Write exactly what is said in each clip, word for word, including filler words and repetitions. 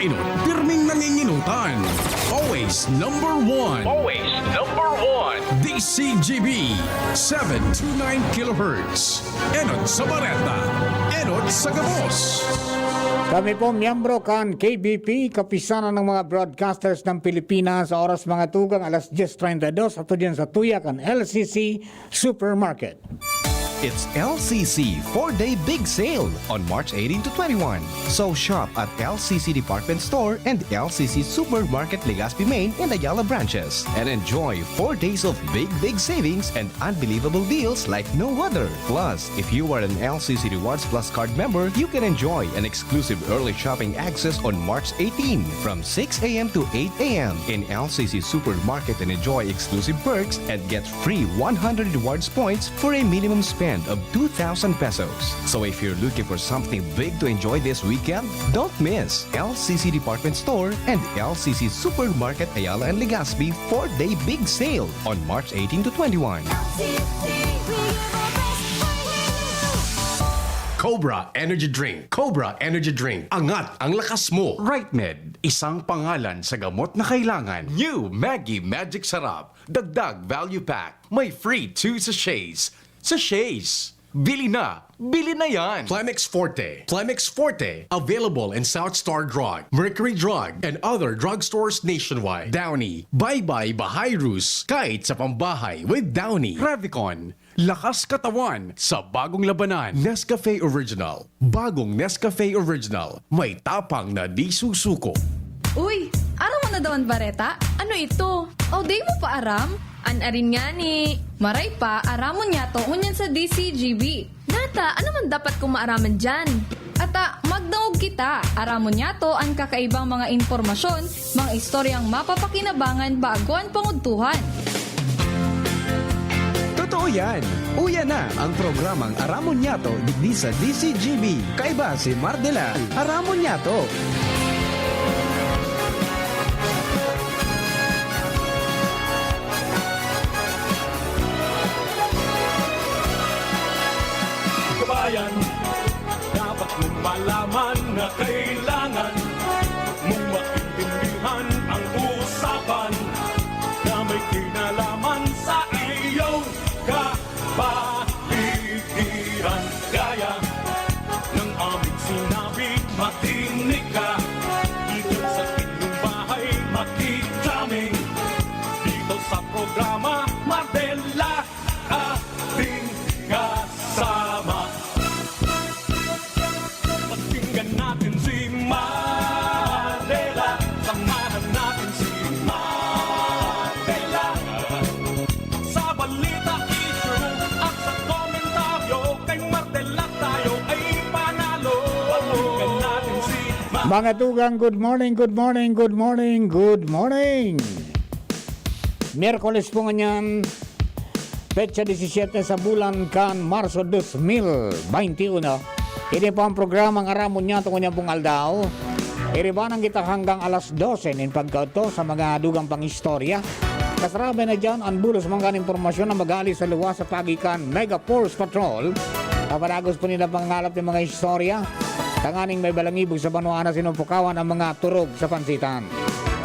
Enot, pirming nanginginutan. Always number one. Always number one. D C G B, seven two nine kilohertz. Enot sa bareta. Enot sa gabos. Kami po, miyembro kan K B P, Kapisanan ng mga Broadcasters ng Pilipinas, sa oras mga tugang, alas diyes treinta y dos, ato dyan sa tuya kan L C C Supermarket. It's L C C four-day big sale on March eighteen to twenty-one. So shop at L C C Department Store and L C C Supermarket Legazpi Main and Ayala branches and enjoy four days of big, big savings and unbelievable deals like no other. Plus, if you are an L C C Rewards Plus card member, you can enjoy an exclusive early shopping access on March eighteen from six a m to eight a m in L C C Supermarket and enjoy exclusive perks and get free one hundred rewards points for a minimum spend of two thousand pesos. So if you're looking for something big to enjoy this weekend, don't miss L C C Department Store and L C C Supermarket Ayala and Legazpi four-day big sale on March eighteen to twenty-one. Cobra Energy Drink. Cobra Energy Drink. Angat ang lakas mo. Right Med, isang pangalan sa gamot na kailangan. New Maggie Magic Sarap. Dagdag value pack. May free two sachets. Sachets! Bili na! Bili na yan! Plemex Forte. Plemex Forte. Available in South Star Drug, Mercury Drug, and other drugstores nationwide. Downy. Bye-bye Bahayrus. Kahit sa pambahay with Downy. Revicon. Lakas katawan sa bagong labanan. Nescafe Original. Bagong Nescafe Original. May tapang na di susuko. Uy, aram mo na daw an bareta? Ano ito? O, di mo pa aram? An arin ngani. Maray pa, aramon niyato ngunyan sa D C G B. Nata, ano man dapat kong maaraman diyan? Ata, magdangog kita. Aramon niyato an kakaibang mga impormasyon, mga istoryang mapapakinabangan bago an pangudtuhan. Totoo yan! Uya na ang programang Aramon Niyato digdi sa D C G B. Kaiba si Mardela. Aramon Niyato! Kabayan, dapat mong malaman na kailangan mong maintindihan ang usapan na may kinalaman sa iyong kapaligiran. Gaya ng aming sinabi, makinig ka. Dito sa inyong bahay, makikita kami. Dito sa programa, Mardela, ating kasama. Pakinggan natin si Mardela. Samahan natin si Mardela. Sa balita, issue, at sa komentaryo, kay Mardela tayo ay panalo. Pakinggan natin si Mardela. Mga tugang, good morning, good morning, good morning, good morning. Miyerkules po ngunyan, petsa disisiete sa bulan kan Marso dos mil baynti uno. Ini po ang programang Aramon Niyato ngunyan pong aldaw. Iribanan kita hanggang alas dose nin pagkaudto sa mga dugang pang istorya. Kasarabay na diyan an bulos mangkan impormasyon na mag-aali sa luwas sa paagi kan Mega Force Patrol. Papadagos po nila pangalap ng mga istorya tanganing may balangibog sa banwaan na sinupukawan ang mga turog sa pansitan.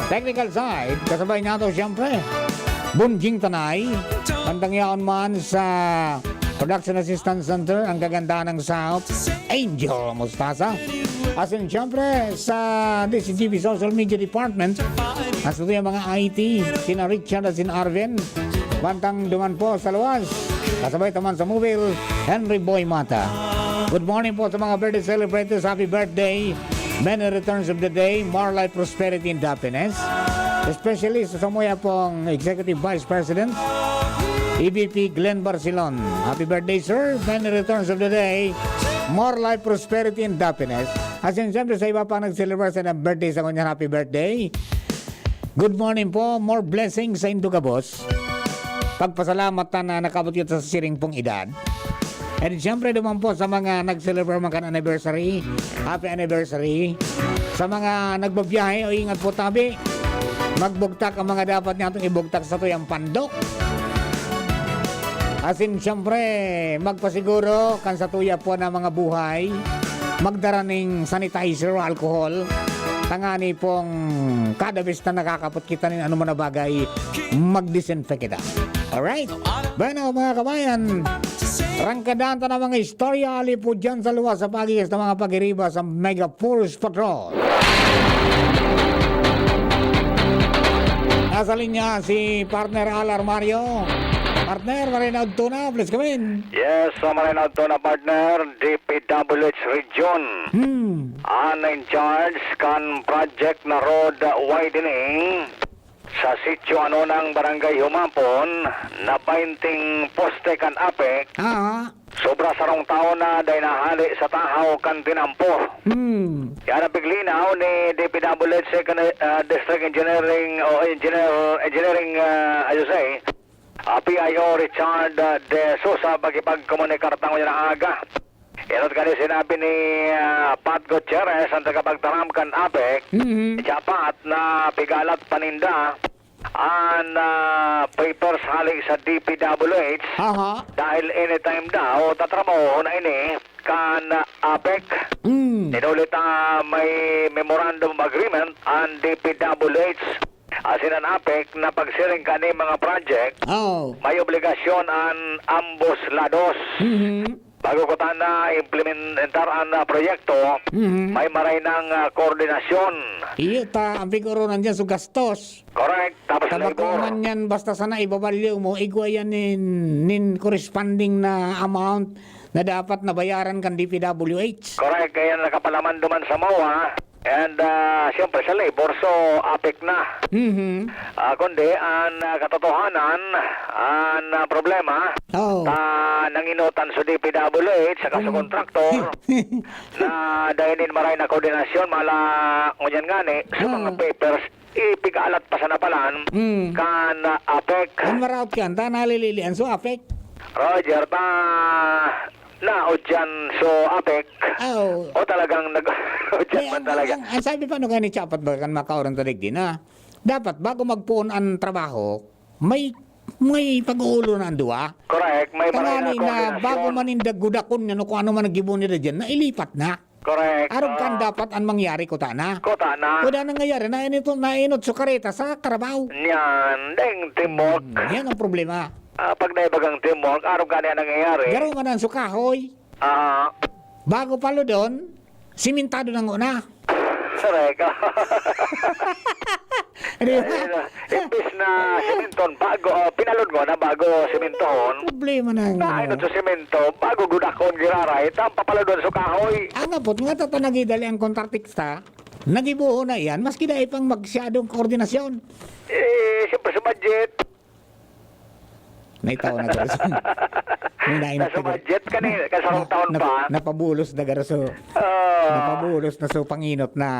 Technical side, kasabay niyato, siyempre, Bunjing Tanay, mantang yaon man sa Production Assistance Center, ang kagandahan ng South, Angel Mostasa. Asin, siyempre, sa D C G B Social Media Department, ang sa tuyang mga I T, sina Richard at sina Arvin. Mantang duman po sa luwas, kasabay taman sa mobile, Henry Boy Mata. Good morning po sa mga birthday celebrators. Happy birthday. Many returns of the day. More life, prosperity, and happiness. Especially sa samuya pong Executive Vice President, E V P Glenn Barcelon. Happy birthday, sir. Many returns of the day. More life, prosperity, and happiness. Asin siyempre sa iba pang nag-celebrate sa birthday sa ngunyan, happy birthday. Good morning po. More blessings sa indo gabos. Pagpasalamat ta na nakabot kita sa siring pong edad. And siyempre naman po sa mga nag-celebrate man kan anniversary, happy anniversary. Sa mga nagbabiyahe, o, ingat po tabi. Magbugtak ang mga dapat niyatong ibugtak sa tuyang pandok. Asin siyempre, magpasiguro kan sa tuya po na mga buhay, magdara ning sanitizer o alcohol. tangani pong kada bes na nakakapot kita nin anoman na bagay, mag-disinfect kita. Alright? Bueno, mga kabayan, rangkadan ta na mga istorya, ali po dyan sa luwas sa pagigis ng mga pagiriba sa Mega Force Patrol. Nasa linya si partner Al Armario. Partner, maray na udto na, please come in. Yes, so maray na udto na, partner, D P W H Region. Hmm. An in charge kan project na road widening sa Sitio Anonang, Barangay Humapon, na bainting poste kan APEC, Ah, sobra sarong taon na dai nahali sa tahaw kan tinampo. Hmm. Yan ang piglinaw ni D P W H kan, ah, District Engineering o Engineer, Engineering, ah, I should say, ah, P I O Richard, ah, De Sousa, pakipagkomunikar ta ngunyan na aga. Enot kani sinabi ni, ah, Pat Gutierrez, ang tagapagtaram kan APEC, Mhm. Siya, Pat, na pigalat paninda an, ah, papers hali sa D P W H Aha. dahil anytime daw tatrabahohon na ini kan, ah, APEC. Mm. Inulit, ah, may memorandum of agreement an D P W H asin an APEC na pagsiring kani mga project, Oh. may obligasyon an ambos lados. Mhm. Bago ko ta na implementar an, ah, proyekto, Mhm. may maray nang, ah, koordinasyon. Iyo ta, ang pigoronan dyan, so gastos. Correct. Tapos Tabako labor. man yan, basta sana ibabalyo mo, igwa yan nin, nin corresponding na amount na dapat nabayaran kan D P W H. Correct. Kaya nakapalaman duman sa MOA. And, ah, siyempre sa labor, so, APEC na. Mhm. Ah, kundi, an, ah, katotohanan, an, ah, problema, Oo. ta nanginotan sa D P W H, saka sa Kung kontraktor, na dahil nin maray na koordinasyon, mala, ngunyan ngani, sa mga Oo. papers, ipigalat pa sana palan, Mm. kan, ah, APEC. An maraot kan, ta nalililian sa APEC. Roger, ta naudyan so APEC. Oo. O talagang nag-, naudyan Kaya man ang, talaga. ang, ang sabi pa, no, kaya ni Chapat ba kan makaoran ta digdi na, dapat bago magpoon an trabaho, may, may pag-uuluran an duwa. Correct, may Tanganing maray na na koordinasyon. bago man indagudakon yan o kung ano man ang gibo nila dyan, nailipat na. Correct, Arog kan oo. dapat an mangyari, kuta na. Kuta na. Kuta nangyayari, nainot, nainot so kareta sa karabaw. Yan, deng teamwork. Hmm, yan ang problema. Ah, pag naibagang teamwork, arog gani ang nangyayari. Garo man ang sukahoy. Ah. Bago paludon, simentado na nguna. Correct. Di ba? Ayun, ah, imbis na simenton bago, oh, pinalod nguna bago simentohon. Problema na yun, Na, ano? ayun, sa semento, bago gudakon giraray, tapos papalodon sa kahoy. Ang apot nga, tatanagidali ang kontratista, nagibuho na iyan, maski dai pang masyadong koordinasyon. Eh, siyempre sa budget. Naitaw na garo. May nainot Nasa na garo. budget ka ni, kasarong Na-, taon nap-, pa. napabulos na garo. So, Ah. napabulos na so panginot na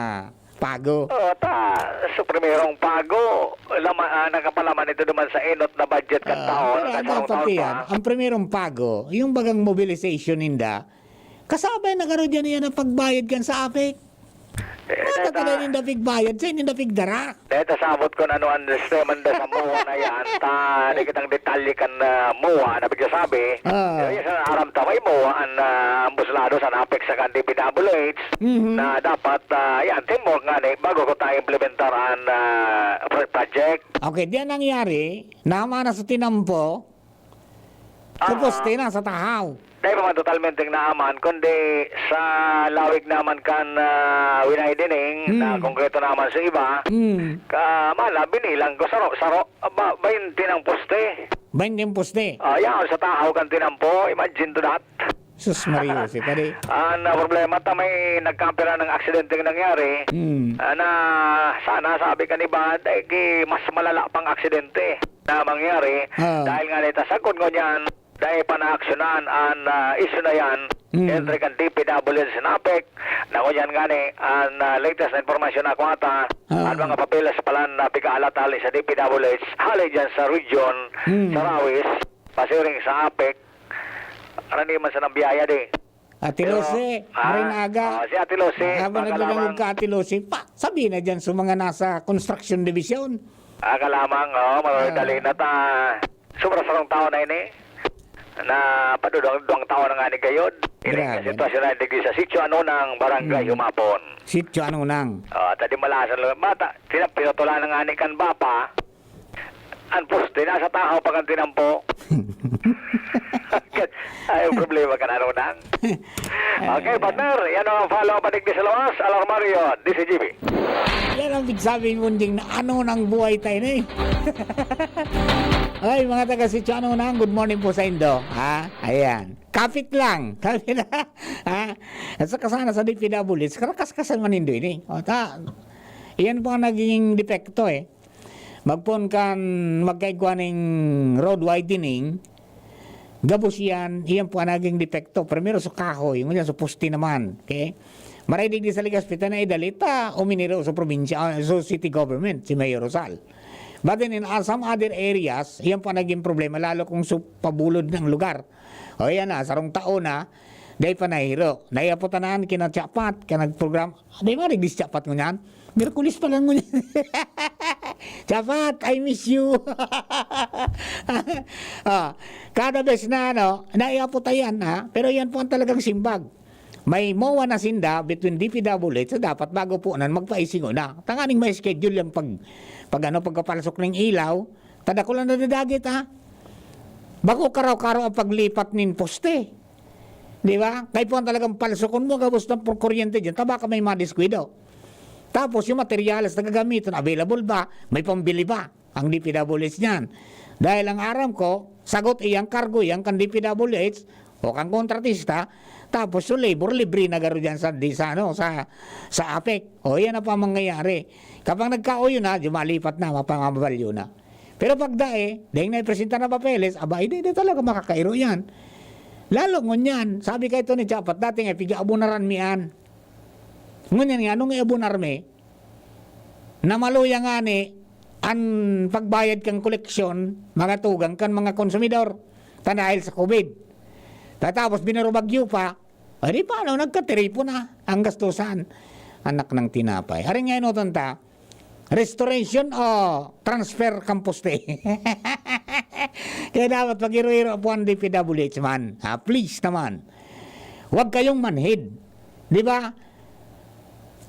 pago. Oo, ta, sa primerong pago, lama-, ah, nakapalaman ito naman sa inot na budget kan Ah, taon, pero ang kasarong dapat taon yan, pa. ang primerong pago, yung bagang mobilization ninda, kasabay na garo dyan yan ang pagbayad kan sa APEC. Eh, Mata deta-, talaga ninda pigbayad, sa ninda pigdara. deta sabot kun ano ang sistema nda sa MOA na yan, ta, di kitang detalye kan, ah, MOA na pigsasabi. Ah. Pero yan sa aram ta, may MOA an, ah, ambos lado sa APEC saka ang D P W H Mhm. na dapat, ah, yan, teamwork ngani, bago ko ta implementar an, ah, pro-, project. Okay, diyan nangyari, naman na sa tinampo, Sa Ah. poste na, sa tahaw. Dai pa man totalmenteng naaman, kundi sa lawig naman kan, ah, winahidening na Hmm. konkreto naman sa iba, Hmm. ka, mala, binilang ko, saro, saro, ba, baynte nang poste. Baynte ang poste? Ah, yaon sa tahaw kan tinampo, imagine to that. Sus, Maria Jose, pare. Ang, ah, problema, ta may nagkapira ng aksidenteng nangyari, Hmm. ah, na sana, sabi kan iba, dai ki mas malala pang aksidente na mangyari. Ah. Dahil nga nita, sagkod ngunyan, dai pa naaksyonan an, ah, isyu na yan, Hmm. entre kan D P W H sa APEC, na ngunyan ngani, an, ah, latest na impormasyon na kuwata, Ah. an mga papeles palan na pigaalat hali sa D P W H, hali dyan sa region, Hmm. sa Rawis, pasiring sa APEC, arani man sa nambiyaya di. Ate Pero, Lucy, ah, maray na aga. Oh, si Ate Lucy, Habang mga naglalangog kalamang. ka, Ate Lucy, pa, sabi na dyan sa mga nasa construction division. Ah, kalamang, oh, maray Ah. dali na ta. Sobra sarong taon na ini. Na padudong-dong taon na nga ni gayod. Ini ang sitwasyon na digdi sa Sitio Anunang, Barangay Humapon. Sitio Anunang. Ah, tadi malasan lang. Bata, tinap-, pinatulan na nga ni kan Bapa. Ang poste, nasa tahaw pa kan tinampo. Ay, ang problema kan Anunang. Okay, partner, yan ang follow-up digdi sa luwas. Alarmario, D C G B. Yan ang pigsabi mo, Jing, na Anunang buhay tayo na eh. Ay, mga taga Sitio Anunang, good morning po sa indo. Ha? Ayan. Kapit lang. Kapit na. Ha? At saka sana sa D P W H, karakasakasan man nindo ini. O, ta, iyan po ang naging depekto eh. Magpoon kan magkaigwa ning road widening, gabos iyan, iyan po ang naging depekto. Primero sa kahoy, ngunyan sa poste naman. Okay? Maray digdi sa Legazpi ta naidali ta uminiro sa probinsya, ah, sa city government, si Mayor Rosal. But then in, ah, some other areas, iyan po ang naging problema, lalo kung sa pabulod ng lugar. O yan na, sarong taon na, dai pa nahiro. Naiapotan na kina Chapat, ka nagprogram. Di ba, nagdis Chapat ngunyan? Miyerkules pa lang ngunyan. Chapat, I miss you. Ah, kada bes na, ano, naiapot yan, ha? Pero yan po ang talagang simbag. May MOA na sinda between D P W H, so dapat bago po nan magpaisingo na. Tanganing may schedule yung pag, pag ano, pagkapalsok ng ilaw, tadako lang nadadagit, ha? Bako karaw-karaw ang paglipat nin poste. Di ba? Kaya po ang talagang palsukon mo, gabos ng kuryente dyan, taba ka may madiskwido. Tapos yung materyales na gagamitin, available ba? May pambili ba ang D P W H niyan? Dahil ang aram ko, sagot iyang kargo, iyang kan D P W H o kan kontratista, tapos yung labor, libre na garo dyan sa, di, sa, ano, sa, sa APEC. O, yan na pa ang mangyayari. Kapag nagkauyo na, di malipat na, mapamabalyo na. Pero pag dae, dahil na ipresenta na papeles, aba, hindi na talaga makakairo yan. Lalo ngunyan, sabi kay Tony Chapat, dati nga, piga-abonaran mi an. Ngunyan nga, anong i-abonar mi? Namaluya nga ni, an pagbayad kang koleksyon, mga tugang kan mga konsumidor, ta dahil sa COVID. Tatapos, binarubagyo pa, ay di paano, nagkatiripon na ang gastusan. Anak ng tinapay. Haring nga inutan ta, restoration o transfer kan poste? Kaya dapat pag-iro-iro po ang D P W H man. Ha, please naman. Huwag kayong manhid. Di ba?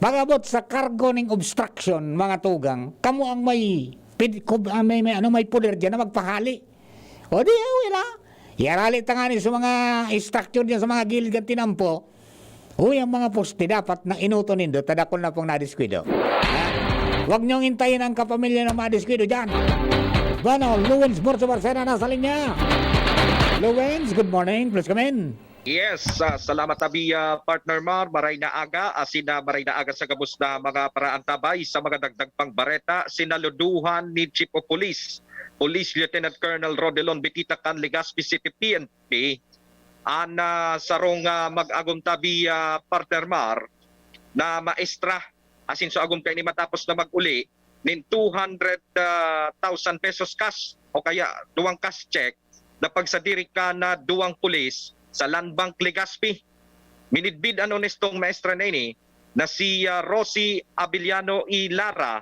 Pag-abot sa kargo ning obstruction, mga tugang, kamo ang may pid-, kub-, ah, may, may, ano, may poder dyan na magpahali. O di, okay na. Iarali ta nga ni sa mga structure dyan, sa mga gilid kan tinampo. Uy, ang mga poste dapat na inuto nindo, tadakol na pong nadiskwido. Ha? Huwag niyong intayin ang kapamilya na madiskwido dyan. Bueno, Luwens Burso Barcena nasa linya. Luwens, good morning. Please come in. Yes, ah, salamat tabi, ah, partner Mar. Maray na aga, asin na maray na aga sa gabos na mga paraantabay sa mga dagdag pang bareta. Sinaluduhan ni Chief of Police, Police Lieutenant Colonel Rodelon Bitita kan Legazpi City P N P, an, ah, sarong, ah, mag-agom tabi, ah, partner Mar, na maestra asin sa agom kaini matapos na mag-uli nin two hundred thousand pesos cash o kaya duwang cash check na pagsadiri kan duwang pulis sa Land Bank Legazpi. Minidbid an onestong maestra na ini na si, ah, Rosie Abellano y Lara,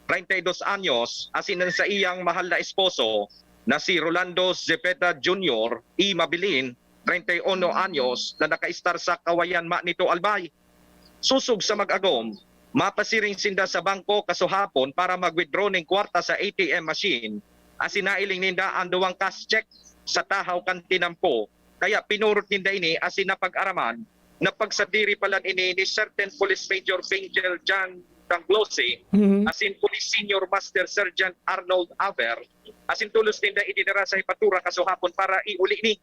treinta y dos anyos, asin an saiyang mahal na esposo na si Rolando Zepeda Junior y Mabilin, treinta y uno anyos, na nakaistar sa Kawayan Manito, Albay. Sosog sa mag-agom, mapasiring sinda sa bangko kasuhapon para mag-withdraw ning kwarta sa A T M machine, asin nailing ninda an duwang cash check sa tahaw kan tinampo, kaya pinurot ninda ini asin napag-araman na pagsadiri palan ini ni Sergeant Police Major Pingel John Danglose, Mhm. asin Police Senior Master Sergeant Arnold Aver, asin tolos ninda idinara sa hepatura kasuhapon para iuli ini.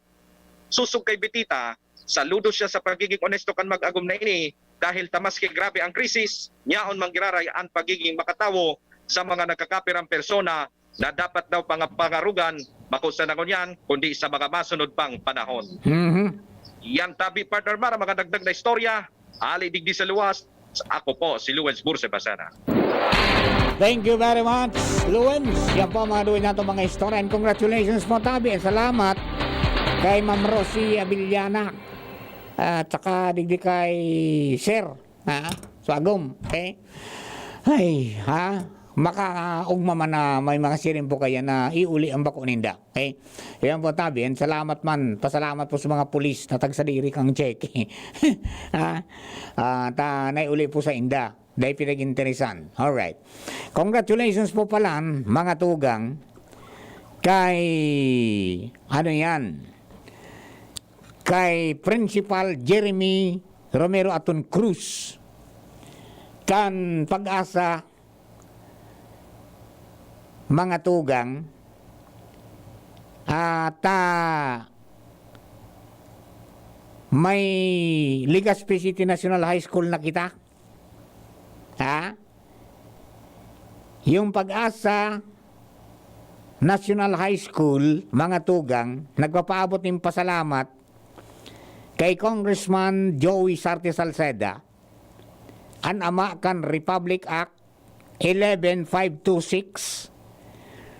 Sosog kay Bitita, saludo siya sa pagiging onesto kan mag-agom na ini, dahil ta maski grabe ang krisis, yaon man giraray an pagiging makatawo sa mga nagkakapirang persona na dapat daw panga-, pangarugan, bako sana ngunyan, kundi sa mga masunod pang panahon. Mhm. Yan tabi, partner Mar, ang mga dagdag na istorya. Ali digdi sa luwas, ako po si Luwens Burse Basana. Thank you very much, Luwens. Yan po ang mga duwin natin mga istorya. And congratulations po, tabi. And salamat kay Ma'am Rosie Abellana. At saka digdi kay Sir, ha? Suagom, okay? Ay, ha? makaugma man na may mga siring po kaya na iuli ang bako ninda. Okay? Ayan po, tabi. And salamat man. Pasalamat po sa mga pulis na tagsadiri kang check. Ha? Ah, ta, naiuli po sa inda. Dahil pinag-interesan. Alright. Congratulations po pala, mga tugang, kay, ano yan, kay Principal Jeremy Romero Aton Cruz, kan Pag-asa, mga tugang, at, ah, may Legazpi City National High School na kita. Ha? Yung Pag-asa National High School, mga tugang, nagpapaabot nin pasalamat kay Congressman Joey Sarte Salceda, an ama kan Republic Act eleven five two six,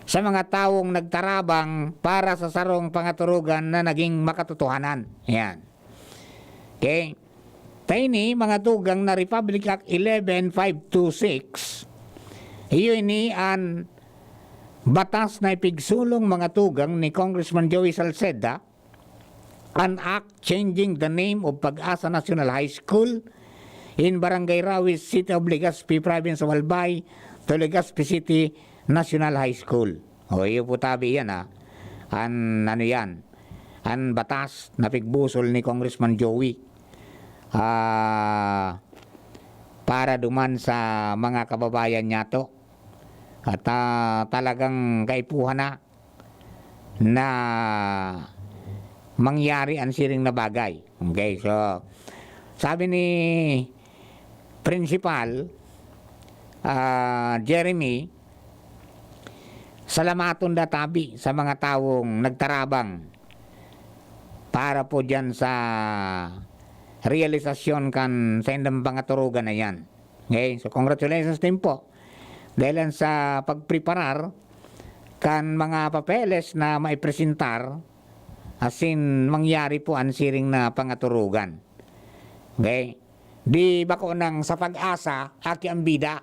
sa mga tawong nagtarabang para sa sarong pangaturugan na naging makatotohanan. Ayan. Okay? Ta ini, mga tugang, na Republic Act eleven five two six, iyo ini an batas na ipigsulong, mga tugang, ni Congressman Joey Salceda, an Act changing the name of Pag-asa National High School in Barangay Rawis, City of Legazpi, Province of Albay, to Legazpi City National High School. O, iyo po tabi yan, ha. An, ano yan, an batas na pigbusol ni Congressman Joey. Ah, para duman sa mga kababayan niya to. At, ah, talagang kaipuhan na na mangyari an siring na bagay. Okay, so, sabi ni Principal, ah, Jeremy, salamaton da tabi sa mga tawong nagtarabang para po diyan sa realisasyon kan saindang pangaturugan na yan. Okay, so congratulations din po. Dahil sa pagpreparar kan mga papeles na maipresentar, asin mangyari po an siring na pangaturugan. Okay? Di bako nang sa Pag-asa, aki ang bida.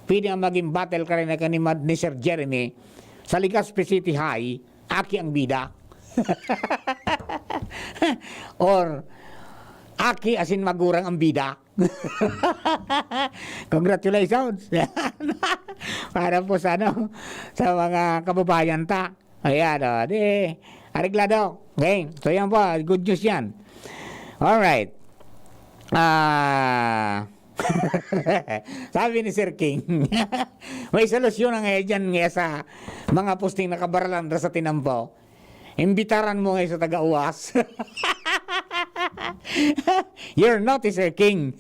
Pwede ang maging battle karena kan ni Mad-, ni Sir Jeremy, sa Legazpi City High, aki ang bida. Or, aki asin magurang ang bida. Congratulations. Para po sa, ano, sa mga kababayan ta. Ayan, o, di, areglado. Okay? So, yan po, good news yan. Alright. Ah, sabi ni Sir King, may solusyon na ngayon dyan, ngayon sa mga posting nakabaralan ra sa tinampo. Imbitaran mo ngayon sa taga-uwas. You're naughty, Sir King.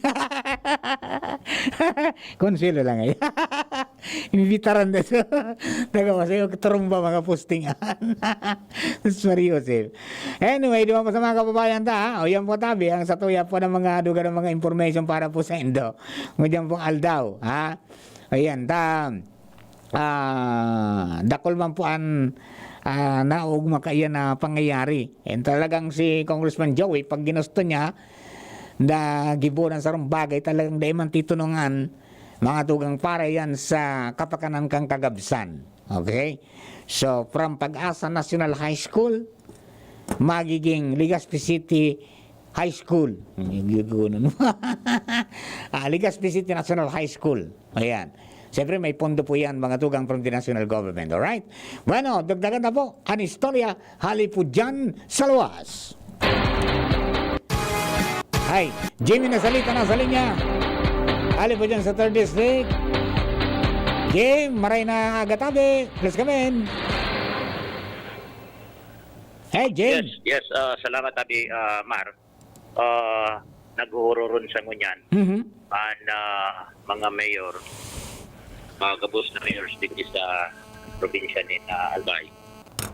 Konsuelo lang ngayon. Imbitaran na sa taga-uwas. Ayaw turumba mga postingan. Sus Maria Joseph. Anyway, di ba po sa mga kababayan ta, ha? O yan po tabi, ang satuya po ng mga duga ng mga information para po sa indo. Ngunyan pong aldaw, ha? Ayan, ta, ah, dakul man po an, ah, naugma kaiyan na pangyayari. And talagang si Congressman Joey, pag ginusto niya, na gibo ng sarong bagay, talagang dai man titunungan, mga tugang para yan sa kapakanan kang kagabsan. Okay? So, from Pag-asa National High School, magiging Legazpi City High School. Ang gigonon mo. Ah, Legazpi City National High School. Ayan. Siyempre, may pondo po yan, mga tugang from the national government. Alright? Bueno, dagdagan na po ang istorya. Hali po dyan sa luwas. Hi, Jimmy Nasalita na sa linya. Hali po dyan sa third District. Jim, maray na aga tabi. Please come in. Hey, Jim. Yes, yes. Ah, salamat, Abi, ah, Mar. Ah, naghuhuroron sa ngunyan Mhm. an, ah, mga mayor, mga gabos na mayors digdi sa probinsya ni, ah, Albay.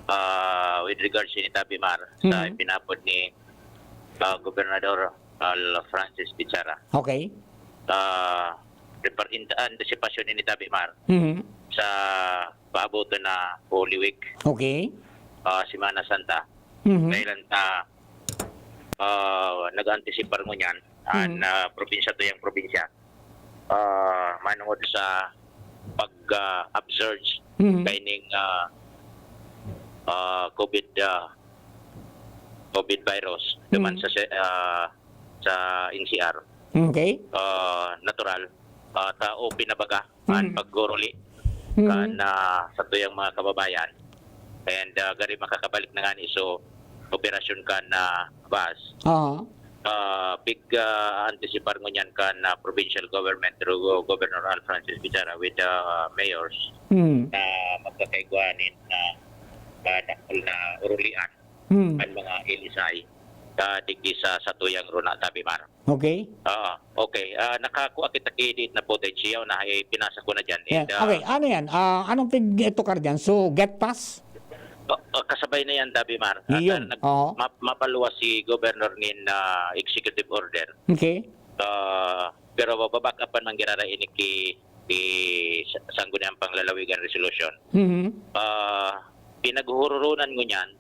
Ah, with regards ni Tabi Mar, sa Mhm. ipinapod ni, ah, Gobernador Al Francis Pizarra. Okay. Ah, prepar-, in, antisipasyon ni Tabi Mar Mhm. sa paaboton na Holy Week, Okay. ah, Semana Santa. Mhm. Kailan ta, ah, nag-antisipar ngunyan an, Mhm. ah, probinsya to yang probinsya. Ah, manungod sa pag, ah, upsurge Mhm. kaining, ah, ah, COVID, ah, COVID virus duman Mhm. sa se- ah, sa N C R. Okay. Ah, natural, ah, tao pinabaga an Mhm. paguruli Mhm. kan, ah, satuyang mga kababayan. And, ah, gari makakabalik na ngani so operasyon kan, ah, bus. Oo. Ah, pig, ah, antisipar ngunyan kan, ah, provincial government through Governor Al Francis Bichara with the mayors Hmm. na magkakaigwanin na, ah, dakul na urulian Hmm. an mga L S I, ah, digdi sa satuyang runa, Tabi Mar. Okay. Ah, okay. Ah, nakakua kita ki diit na footage, yaw na, eh, pinasa ko na dyan. Yan. And, ah, Okay, ano yan? Ah, anong pig-tukar dyan? So, get pass? ah, ah, kasabay na yan, Tabi Mar. Ah, Iyon. nag- Oo. map- mapaluwas si Governor nin, ah, executive order. Okay. Ah, pero mababack upan man girara ini ki, ki sa- Sangguniang Panglalawigan Resolution. Mhm. Ah, pinaghuhururunan ngunyan,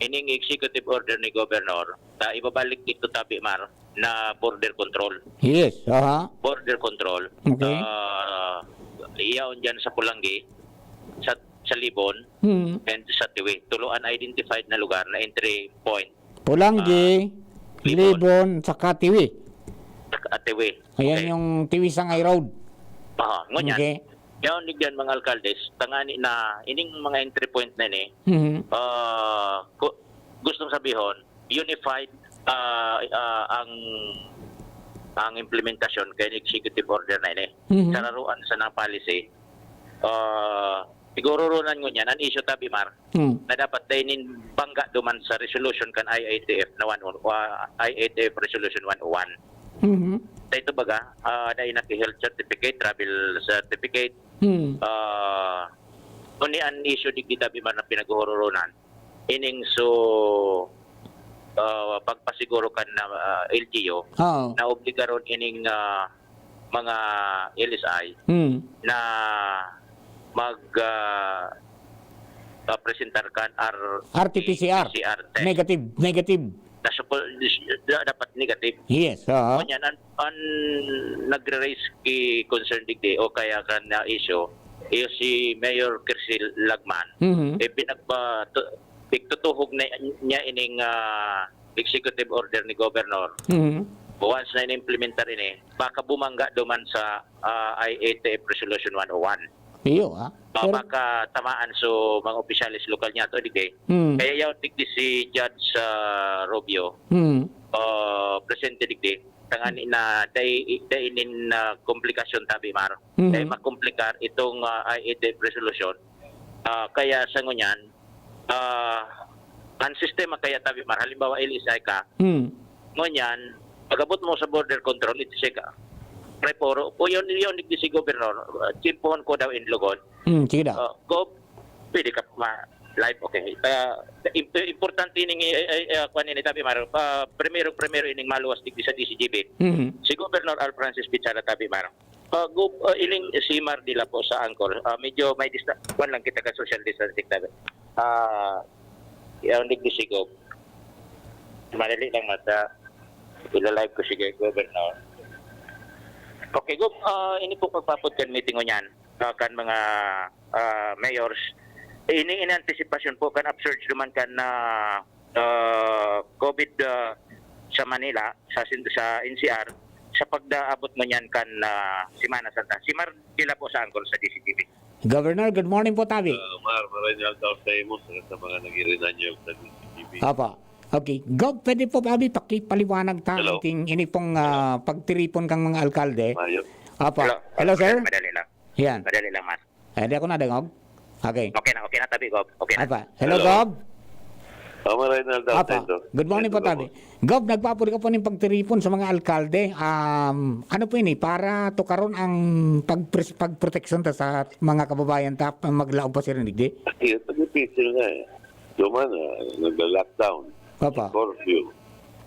ining executive order ni Governor, ta ibabalik ito, Tabi Mar, na border control. Yes, aha. Border control. Okay. Ah, iyaon dyan sa Pulanggi, sa, sa Libon, Hmm. and sa Tiwi. Tulo an identified na lugar na entry point. Pulanggi, Libon. Libon, saka Tiwi. Sa Tiwi. Ayan Okay. Yung Tiwi Sangay Road. Aha, ngunyan. Okay. Yaon digdi an mga alkaldes, tangani na ining mga entry point na ini, Mhm. ah, ku- gustong sabihon, unified, ah, ah, ang, ang implementasyon kay executive order na ini. Mhm. Sararuan sa nang policy, ah, siguro runan ngunyan, an issue, Tabi Mar, Hmm. na dapat dai nin bangga duman sa resolution kan I A T F na one oh, ah, I A T F Resolution one oh one. Mhm. Sa ito baga, ah, dai na ki health certificate, travel certificate, Hmm. ah, uni an issue digdi, Tabi Mar, na pinaghuhururunan. Ining so, ah, pagpasiguro kan, ah, L G U, Oo. na obligaron ining, ah, mga L S I Hmm. na mag, ah, ah, presentar kan R-, R T P C R. P C R test. Negative, negative. Na suppo-, da-, dapat negative. Yes, oo. Ngunyan, an, an nagre-raise ki concern digdi o kaya kan na issue, iyo si Mayor Kirsel Lagman. Mhm. Eh, pinagpa-, tu-, pigtutuhog na niya ining, ah, executive order ni Governor. Mhm. Once na inimplementar ini, baka bumangga duman sa, ah, I A T F Resolution one oh one. Iyo, ah. Ah, Pero, baka tamaan so mga opisyales lokal niya to, digdi. Hmm. Kaya yaw digdi si Judge, ah, Rubio, Hmm. ah, presente digdi, tangani na dai, dai nin, ah, komplikasyon, Tabi Mar. Mhm. Dai makomplikar itong, ah, I A T F resolution. Ah, kaya sa ngunyan, ah, ang sistema kaya, Tabi Mar, halimbawa, L S I ka, Hmm. ngunyan, pag-abot mo sa border control, ito siya ka, Preporo, o yun, yun, digdi si Governor, ah, tiyempohon ko daw in lugod. Hmm, sige daw. Ah, Gov, pwede ka ma-, live, okay. Ah, imp-, importante ining, eh, eh, eh, kuwan ini, Tabi Mar, ah, primero, primero ining maluwas digdi sa D C G B. Mhm. Si Governor Al Francis Bichara, Tabi Mar. Ah, Gov, ah, ining si Mar Dila po sa Angkor. Ah, medyo may dista-, kuwan lang kita ka social distancing, Tabi. Ah, yaon digdi si Gov. Madali lang, mata. Ila-live ko si Governor. Okay, Gov, ah, ini po pagpapod kan meeting ngunyan, ah, kan mga, ah, mayors. Ini in anticipation po kan upsurge duman kan, ah, ah, COVID, ah, sa Manila, sa sin-, sa N C R, sa pagdaabot ngunyan kan, ah, Semana Santa. Si Mar Dila po sa Angkor sa D C G B. Governor, good morning po, Tabi. Uh, Mar, maray na aldaw sa imo, sa, sa mga nagirinan niyo sa D C T V. Apa. Okay. Gov, pwede po, Tabi, pakipaliwanag ta Hello. iting, ini pong, ah, pagtiripon kang mga alkalde. Mayo. Apa. Hello. Hello, sir. Madali lang. Yan. Madali lang, Mar. Eh, di ako nadangog. Okay. Okay na, okay na, Tabi, Gov. Okay na. Apa. Hello, Hello. Gov. Oh, maray na aldaw sa Apa. ito. Good morning po, Ito Tabi. Gov, nagpapuli ka po ng pagtiripon sa mga alkalde. Um, ano po ini? Para tukaron ang pagpres- pagproteksyon ta sa mga kababayan ta, maglaog pa sila, digdi? Ito, difícil na eh. Duman na, nagla-lockdown, Apa. curfew,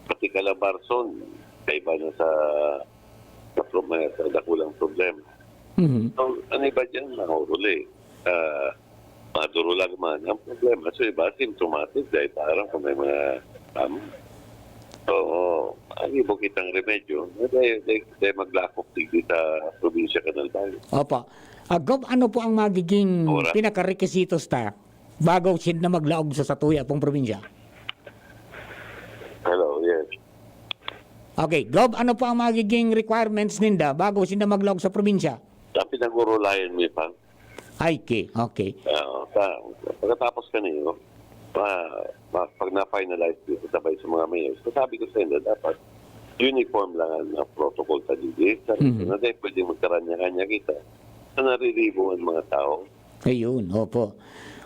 pati Calabarzon, kaiba na sa, sa, problema, sa dakulang problema. Mhm. So, ang iba dyan, nahuruli. Ah, maduro lang man. Ang problema, so iba, symptomatic, dahil parang kung may mga, um, oo, ang ibo kitang remedyo, dahil, dahil, dahil maglakop digdi sa probinsya kan Albay. Opo. Ah, Gob, ano po ang magiging Oras. pinakarequisitos ta bago sinda maglaog sa satuya pong probinsya? Hello, yes. Okay, Gob, ano po ang magiging requirements ninda bago sinda maglaog sa probinsya? Sa pinag-urulayan mo, Pang. Ay, okay, okay. Ah, sa, pagkatapos kanino, ma, ma, pag na-finalize dito sabay sa mga mayor, so sabi ko sa inyo, dapat uniform lang ang, ang protocol sa D D S. Sabi ko, Mhm. na dahil pwede magkaranya-kanya kita sa nariribo ang mga tao. Ayun, opo.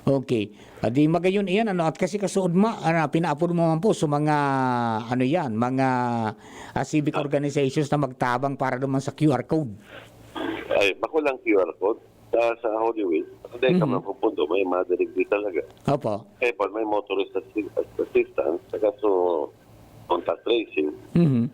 Okay. Adi magayon iyan, ano, at kasi kasuod ma, ano, pinaapod mo man po sa mga, ano yan, mga ah, civic organizations na magtabang para naman sa Q R code. Ay, bako lang Q R code. Sa, sa Holy Week, dahil ka Mhm. mapupundo, may mga delivery talaga. Opo. Eh, pag may motorist assi-, assistance, saka so, contact tracing, Mhm.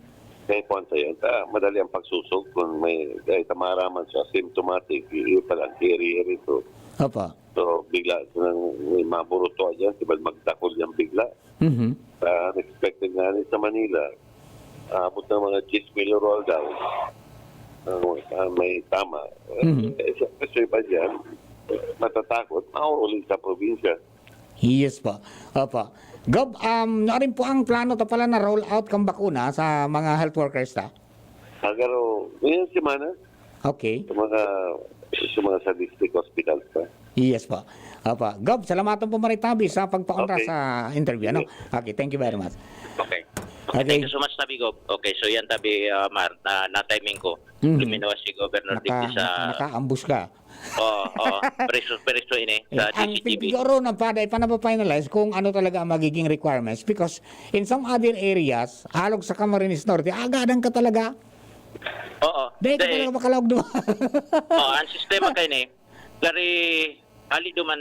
kaya po ang sayan, ta, madali ang pagsusog kung may, eh, tamaraman sa symptomatic, y-, yun pa lang, carrier ito. Opo. So, bigla silang may maburuto dyan, di ba, magdakol yan bigla. Mhm. Ah, unexpected nga ni sa Manila, aabot ng mga diyes mil rual daw. Ang, ang may tama. Mhm. Eh, siyempre, sa iba dyan, matatakot, mauuli sa probinsya. Yes po. Opo. Gob, um, na rin po ang plano ta pala na roll out kang bakuna sa mga health workers ta? Agaro, ngayong semana, Okay. sa mga, sa mga sadistic hospitals pa. Yes po. Opo. Gob, salamatan po maritabi sa pagpaunra Okay. sa interview, ano? Okay, thank you very much. Okay. Okay. Thank you so much, Tabi Gob. Okay, so yan, Tabi ah, Mar, na, na-timing ko. Mhm. Luminawas si Governor Naka, Digdi sa... naka-ambush ka. Oo, oo. Preso, preso ini. Sa Eh, ang D C T V. Siguro na pa, dahil pa napafinalize kung ano talaga ang magiging requirements because in some other areas, halog sa Camarines Norte, agadan ka talaga. Oo. Dahil ka Dahil- talaga makalaog doon. Oh, ang sistema kay ni, dari, hali duman,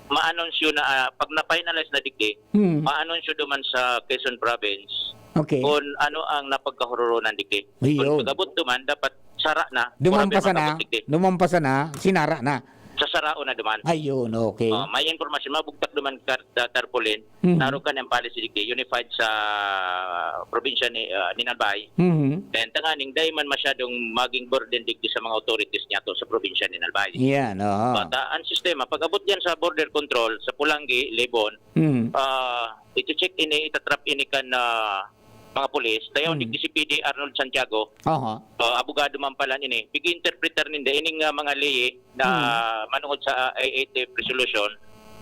ma-announce yun na, ah, pag na-finalize na digdi, Hmm. ma-announce yun duman sa Quezon Province Okay. kung ano ang napagkahururunan digdi. Ayun. Kung pag-abot duman, dapat sara na. Duman Wala pa sana, pang pagkabutik, eh. duman pa sana, sinara na. Sa sarao na duman. Ayun, okay. Oh, may impormasyon, mabugtak duman kar, ta, tarpaulin, Mhm. narokan ang policy digdi, unified sa probinsya ni, ah, ni Albay. Mhm. Then, tanganing, dahil man masyadong maging burden digdi sa mga authorities niya to sa probinsya ni Albay. Yan, oo. But, ah, ang sistema, pag-abot yan sa border control, sa Polangui, Lebon, Mhm. ah, iti-check ini, itatrap ini kan, ah, mga pulis, dayon Hmm. digdi si P D Arnold Santiago, Aha. ah, abogado man pala nini, pig-interpreter ninda ining, ah, mga ley na Hmm. manungod sa, ah, A eight F resolution,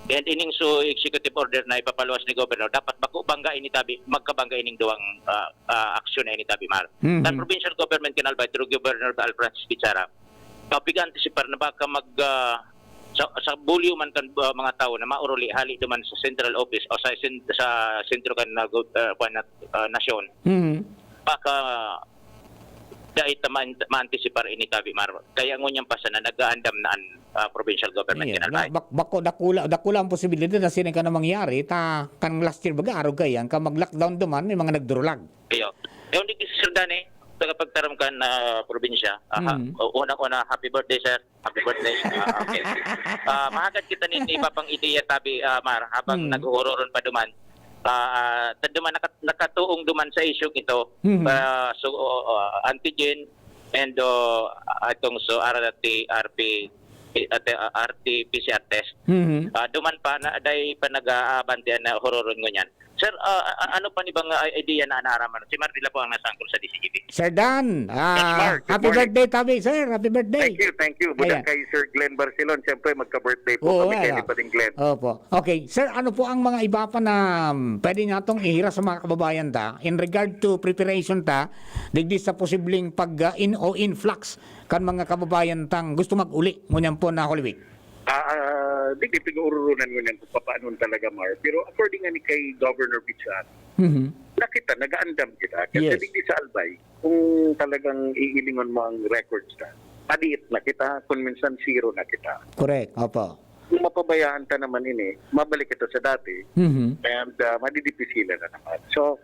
and ining so executive order na ipapaluwas ni Governor, dapat bako bangga ini tabi, magkabangga ining duwang, ah, ah, aksyon na ini tabi, Mar. Mhm. Kan provincial government kan Albay, through Governor Al Francis Bichara, ah, pig-antisipar na baka mag, ah, sa, sa bulyo man kan, ah, mga tawo na mauruli hali duman sa central office o sa sen-, sa sentro kan, ah, go-, ah, kwan na, ah, nasyon, Mhm. baka dai ta ma-, ma-antisipar ini tabi, Mar. Kaya ngunyan pa sana nag-aandam na an, ah, provincial government Ayan, kan Albay. bak-, bako dakula, dakula ang posibilidad na sining ka na mangyari, ta kan last year baga, arog kaiyan ka mag-lockdown duman, may mga nagdurulag. Iyo. Yung di si Sir Danny, tagapagtaram kan, ah, probinsya. Aha. Mm. O, unang-una, happy birthday, sir. Happy birthday. Ah, okay. Ah, mahagad kita ni, ni Papang Itiya tabi, ah, Mar, habang Mm. nag-uuroron pa duman. Ah, ah, ta duman, nakat-, nakatuong duman sa isyung ito. Mhm. Ah, so, oh, ah, antigen and, oh, itong so R T, R P, at, ah, R T P C R test. Mhm. Ah, duman pa na, dai pa nag-aabanti na huroron ngunyan. Sir, ah, ah, ano pa ni bang, ah, idea na naaraman? Si Mar Dila po ang nasa angkol sa D C G B. Sir Dan, ah, Yes, Mark. Good happy morning. Birthday tabi, sir. Happy birthday. Thank you, thank you. Budak Ayan. kay Sir Glenn Barcelon, siyempre magka-birthday po Oo, kami kay ayan. Pading Glenn. Opo. Okay, sir, ano po ang mga iba pa na um, pwede natong ihira sa mga kababayan ta in regard to preparation ta digdi sa posibleng pag uh, in o influx kan mga kababayan tang gusto mag-uli ngunyan po na Holy Week? Ah, ah, di, di pinag-uurunan ngunyan kung paano talaga, Mar. Pero according nga ni kay Governor Bichara, Mhm. nakita, nag-aandam kita. Kasi Yes. digdi sa Albay, kung talagang iilingon mo ang records na, maliit na kita, kung minsan zero na kita. Correct. Opo. Kung mapabayaan ta naman ini, mabalik kita sa dati, Mhm. and uh, madidipisilan na naman. So,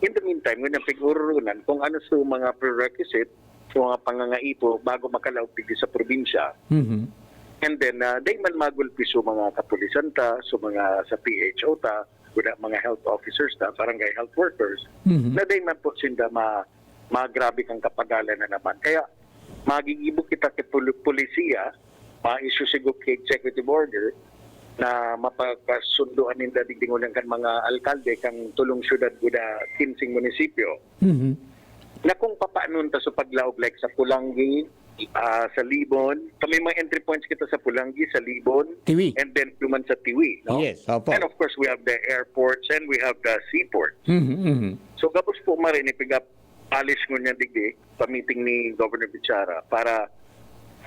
in the meantime, ngunyan pig-ururunan kung ano sa mga prerequisite, sa mga pangangaipo bago makalaog digdi sa probinsya. Mhm. And then, uh, dai man magulpi sa mga kapulisan ta, sa mga sa P H O ta, kuda mga health officers ta, barangay health workers, Mhm. na dai man po sinda ma magrabe kang kapagalan na naman. Kaya magigibo kita kay pul- pulisiya ma-issue siguro ki executive order na mapagkasundoan ninda digdi ngunyan kan mga alkalde kan tolong syudad kuda kinseng munisipyo. Mhm. Na kung papaano ta sa paglaog, like sa Polangui, ah, sa Libon, kami mga entry points kita sa Polangui, sa Libon, Tiwi. and then duman sa Tiwi, no? Yes, opo. And of course, we have the airports and we have the seaport. Mhm, mhm. So, gabos po, Mar, ini piga-polish ngunyan digdi, pa-meeting ni Governor Bichara para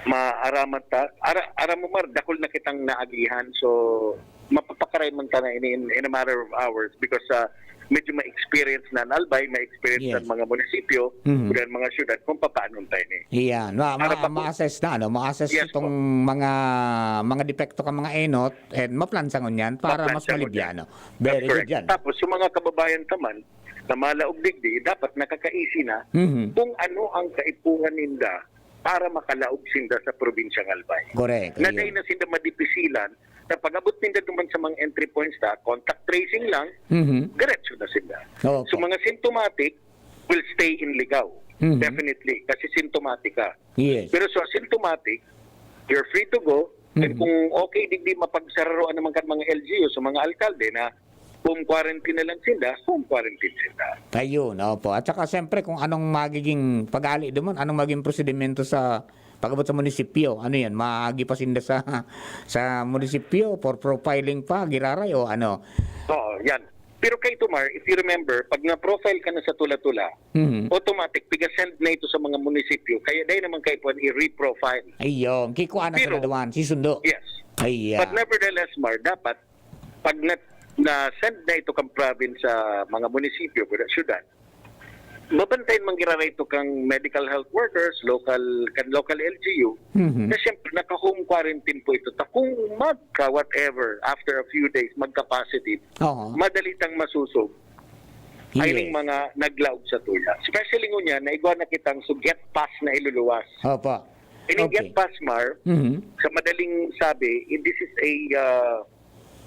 maaraman ta. Ara, aram mo, Mar, dakul na kitang naagihan. So, mapapakaray man ta na ini in, in a matter of hours because ah, medyo ma-experience na ang Albay, ma-experience Yes. na ang mga munisipyo, Mhm. kuda ang mga syudad, kung papaano tayo ni. Iyan, ma, ma, Para pa po- ma-assess na, ano, ma-assess Yes itong mga mga depekto kan mga enot and maplansya ngunyan para mas Maplansya malibyano. Very Correct. good yan. Tapos, yung mga kababayan taman na malaog digdi, dapat nakakaisi na Mhm. kung ano ang kaipuhan ninda para makalaog sinda sa probinsyang Albay. Correct. Na Ayun. dahil na sinda madipisilan, na pag-abot ninda duman sa mga entry points na, contact tracing lang, Mhm. diretso na sila. Opo. So, mga symptomatic will stay in Ligao. Mhm. Definitely. Kasi symptomatic ka. Yes. Pero sa asymptomatic, you're free to go. And Mhm. kung okay, digdi mapagsararoan naman kan mga L G U, sa mga alkalde na home quarantine na lang sinda, home quarantine sinda. Ayun, opo. At saka siyempre kung anong magiging pag-ali duman, anong magiging prosedimento sa pag-abot sa munisipyo, ano yan, maagi pa sinda sa sa munisipyo for profiling pa, giraray o ano? Oo, yan. Pero kay Tomar, if you remember, pag na-profile ka na sa Tula-Tula, Mhm. automatic, piga-send na ito sa mga munisipyo. Kaya dahil naman kayo po i-reprofile. Ayun, kikuha na Pero- sila duman, sisundo. Yes. Ayan. But nevertheless, Mar, dapat, pag na, na-send na ito kang province sa mga munisipyo, kuda syudad, mabantayan man giraray ito kang medical health workers, local, kan local L G U, Mhm. na siyempre, naka-home quarantine po ito. Ta kung magka, whatever, after a few days, magka-positive, Oo. madali tang masusog Yes. ay ning mga naglaog sa tuya. Especially ngunyan, na igwa na kitang so get pass na iluluwas. Opo. Ining Okay. get pass, Mar, Mhm. sa madaling sabi, eh, this is a uh,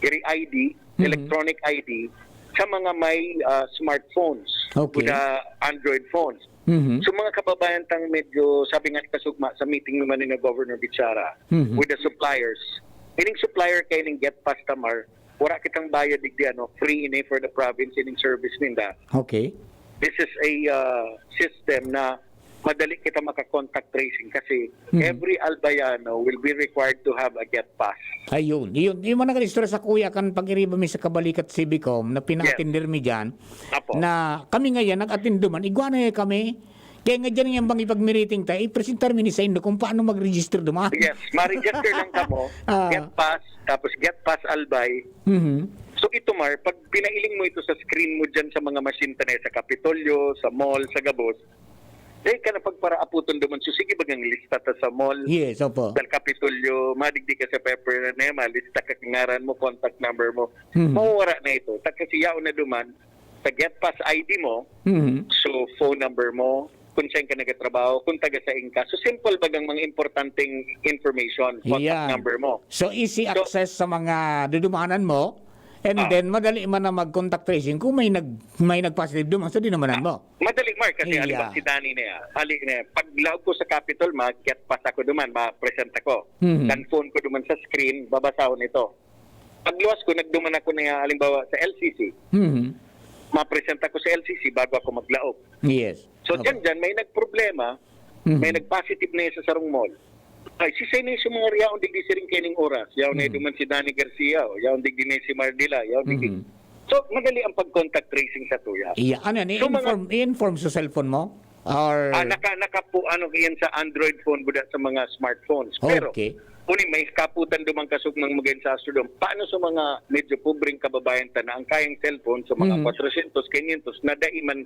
iri I D, Mhm. electronic I D, sa mga may uh, smartphones, Okay. kuda Android phones. Mhm. So mga kababayan tang medyo, sabi nga kasugma sa meeting naman ni na Governor Bichara Mhm. with the suppliers. Ining supplier kay ning get pass, Tomar, wala kitang bayad digdi, ano, free ini for the province ining service ninda. Okay. This is a uh, system na madali kita maka-contact tracing kasi Mhm. every Albayano will be required to have a get pass. Ayun. Yun, yung mga nag-istorya sa kuya kan pag-iriba mi sa Kabalikat Civicom na pina-attender mi dyan, Apo. na kami ngayon nag-attend duman, igwa na kami. Kaya nga dyan yung bang ipag-meeting tayo, i-presentar mi ni sa indo kung paano mag-register duman. Yes, ma-register lang kamo, Ah. get pass, tapos get pass Albay. Mhm. So ito, Mar, pag pinailing mo ito sa screen mo dyan sa mga machine tanay, sa Kapitolyo, sa mall, sa gabos, dahil ka na pagparaaputon duman. So sige, bagang lista ta sa mall, Yes, opo. sa Kapitolyo, madigdi ka sa paper na yan, malista ka, ngaran mo, contact number mo. Mhm. Mawawara na ito. Ta kasi yaon na duman, sa get pass I D mo, Mhm. so phone number mo, kung saan ka nagtatrabaho, kung taga saan ka. So simple bagang mga importanteng information, contact Yan. number mo. So, easy So- access sa mga dudumanan mo, and Ah. then madali man na mag-contact tracing kung may nag may nag-positive duman sa dinumanan mo. Madali, Mark, kasi Iya. halimbawa si Danny na yan. Hali na yan. Pag laog ko sa Capitol, mag-get pass ako duman, ma-present ako. Mhm. Kan phone ko duman sa screen, babasahon ito. Pagluwas ko, nagduman ako na, halimbawa, sa L C C. Mhm. Ma-present ako sa L C C bago ako maglaog. Yes. So, Opo. dyan, dyan, may nagproblema, Mhm. may nag-positive na sa sarong mall. Ay, si Senay sa mga riyaon digdi siring kaining oras. Yaon na Mhm. duman si Danny Garcia, o yaon digdi na si Mardila, yaon digdi. Mhm. So, madali ang pag-contact tracing sa tuya. Iya, ano yan? So, mga- I-inform, i-inform sa cellphone mo? Or... Ah, naka, naka po, ano, yan sa Android phone, buda sa mga smartphones. Pero, Okay. kung may kaputan dumang kasugmang magayon sa Astrodome, paano sa mga medyo pobreng kababayan ta na ang kayang cellphone sa mga Mhm. kwatrosyentos, kinyentos, na dai man,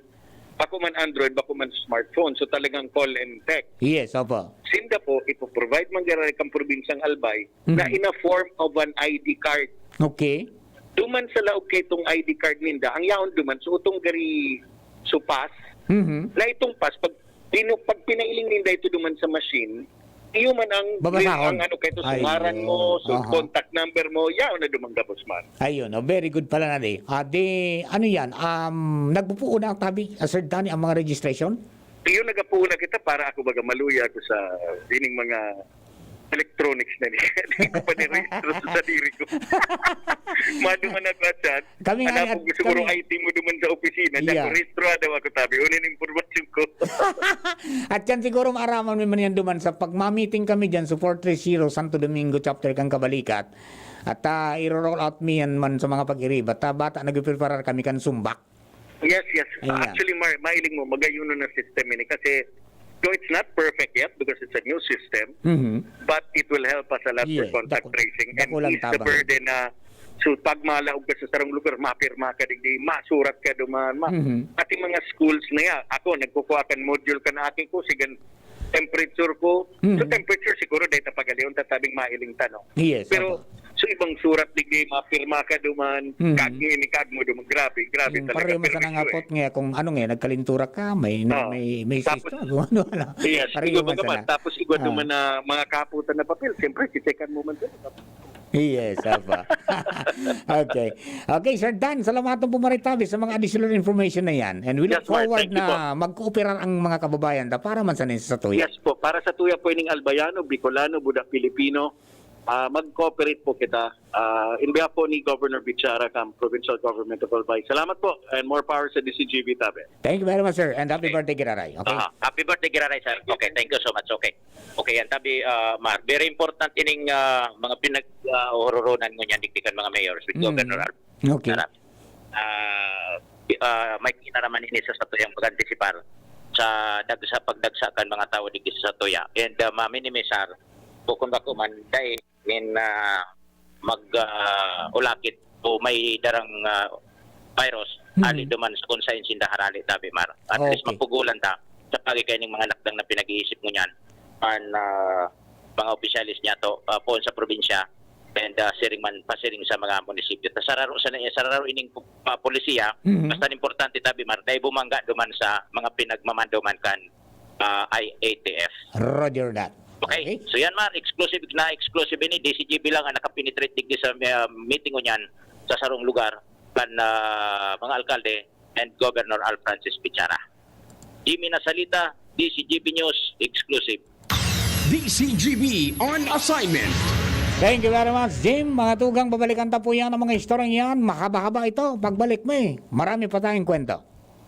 bako man Android, bako man smartphone, so talagang call and text. Yes, opo. Sinda po, ipoprovide man giraray kang probinsyang Albay na Mhm. in a form of an I D card. Okay. Duman sa laog kay itong I D card ninda, ang yaon duman, so itong gari supas, Mhm. na itong pass, pag, pinu, pag pinailing ninda ito duman sa machine, iyo man ang, Babasahon. Ang ano kay ito, Ayun. Ngaran mo, so Aha. Contact number mo, yaon na duman gabos man. Ayun, oh, very good pala na di. Ah, di, ano yan? Um, nagpupuo na ang tabi, ah, Sir Danny, ang mga registration? Iyo, nagapuo na kita para ako baga maluya ako sa ining mga electronics na niya. Di ko pa nirehistro sa sadiri ko. Maduman ako, Atyan. Kami nga, Hanapon ko siguro kami I T mo duman sa opisina. Diya Yeah. ko, rehistro daw ako, tabi. Uno yung impormasyon ko. At yan siguro maaraman mo man yan duman sa pag ma-meeting kami dyan sa four three zero Santo Domingo chapter kan Kabalikat. At, ah, iro-roll out mi yan man sa mga pag-iribat. Ah, bata, nagpipreparar kami kan sumbak. Yes, yes. Ayan. Actually, Mar, mailing mo, magayuno na system ini kasi though it's not perfect yet because it's a new system, Mhm. but it will help us a lot for Yes, contact dako-, tracing and dako lang ease the tabang. burden na, so, pag malaog ka sa sarong lugar, mapirma ka digdi, masurat ka duman, ma-, Mhm. pati mga schools na yan. Ako, nagkukuha kan module kan aki ko, sigan temperature ko. So, Mhm. temperature siguro, dahil ta pagalion, ta sabing mailing ta, no? Yes, Pero, opo. so, ibang surat digdi, mapirma ka duman, Mhm. kag ini, kag mo duman. Grabe, grabe Yung talaga, pareho man sana perwisyo, nga eh. pot nga, kung ano nga, nagkalintura ka, may, Oo. may, may Tapos, cysto, kung ano, ano. yes, Pareho igwa man man ka sana. man. Tapos, igwa Ah. duman na mga kaputan na papel, siyempre, chichekan mo man sila. Yes, apa. Okay. Okay, Sir Dan, salamat po maritabi sa mga additional information na yan. And we look Yes, Mark. forward Thank you na po. magkooperar ang mga kababayan ta para man sa nin sa tuya. Yes po, para sa tuya po ining Albayano, Bicolano, Buda Filipino, ah, mag-cooperate po kita. Ah, in behalf po ni Governor Bichara kam Provincial Government of Albay. Salamat po and more power sa D C G B tabi. Thank you very much, sir. And happy Okay. birthday, Giraray. Okay? Ah, happy birthday, Giraray, sir. Okay, thank you so much. Okay. Okay, yan tabi, ah, Mar. Very important ining, ah, mga pinag, ah, ororonan mo niyan, digdi kan mga mayors with Mm. Governor Al-, Okay. Sara. Ah, pi-, ah, may kita naman ini sa satuyang pag-antisipar sa dagsa, pagdagsa kan mga tawo digdi sa satuya. And, ah, ma-minimize, sir, bukon bako man, dahil in, ah, mag, ah, ulakit o may darang, ah, virus, Mhm. ali duman sa kung saan sinda harali, tabi, Mar. At least Okay. mapugulan ta sa pagi kaining mga lakdang na pinag-iisip mo niyan. An, ah, mga opisyalis niya to, ah, poon sa probinsya, and, ah, siring man, pasiring sa mga munisipyo. Ta sararo sa, sararo ining, ah, polisiya, Mhm. basta importante, tabi, Mar, dahil bumangga duman sa mga pinagmamandoman kan ah, I A T F. Roger that. Okay. Okay. So yan, Mar, exclusive na exclusive ini. D C G B lang ang nakapenetrate digdi sa, ah, meeting ngunyan sa sarong lugar kan, ah, mga alkalde and Governor Al Francis Bichara. Jimmy Nasalita, D C G B News, exclusive. D C G B on assignment. Thank you very much, Jim. Mga tugang, babalikan ta po yan ang mga istoryang yan. Mahaba-haba ito. Pagbalik mo eh. Marami pa tayong kwento.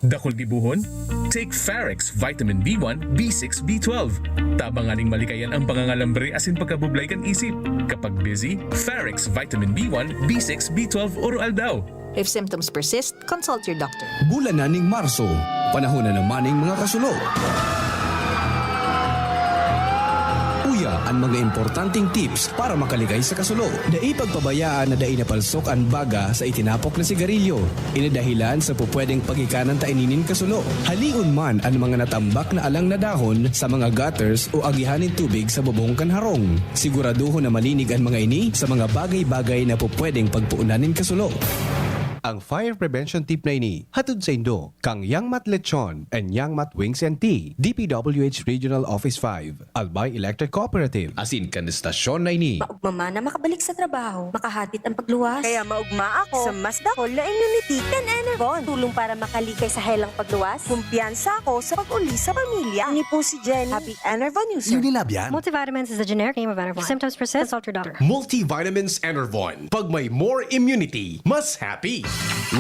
Dakul gibohon? Take Farex Vitamin B one, B six, B twelve. Tabang nganing malikayan ang pangangalambre asin pagkabublay kan isip. Kapag busy, Farex Vitamin B one, B six, B twelve oro-aldaw. If symptoms persist, consult your doctor. Bulan na ning Marso, panahon na naman ning mga kasulo. Uya an mga importanteng tips para makalikay sa kasulo. Dai pagpabayaan na dai napalsok an baga sa itinapok na sigarilyo. Ini dahilan sa pupwedeng pagikanan ta ini nin kasulo. Halion man an mga natambak na alang na dahon sa mga gutters o agihan nin tubig sa bubong kan harong. Siguraduhon na malinig an mga ini sa mga bagay-bagay na pupwedeng pagpuonan nin kasulo. Ang fire prevention tip na ini hatod saindo kan Yangmat Lechon and Yangmat Wings and Tea, D P W H Regional Office five, Albay Electric Cooperative, asin kan estasyon na ini. Maugma man na makabalik sa trabaho, makahadit ang pagluwas. Kaya maugma ako sa mas dakul na immunity kan Enervon. Tulong para makalikay sa helang pagluwas. Kumpiyansa ako sa pag-uli sa pamilya. Ini po si Jenny, happy Enervon user. Unilab yan. Multivitamins is the generic name of Enervon. If symptoms persist, consult your doctor. Multivitamins Enervon. Pag may more immunity, mas happy.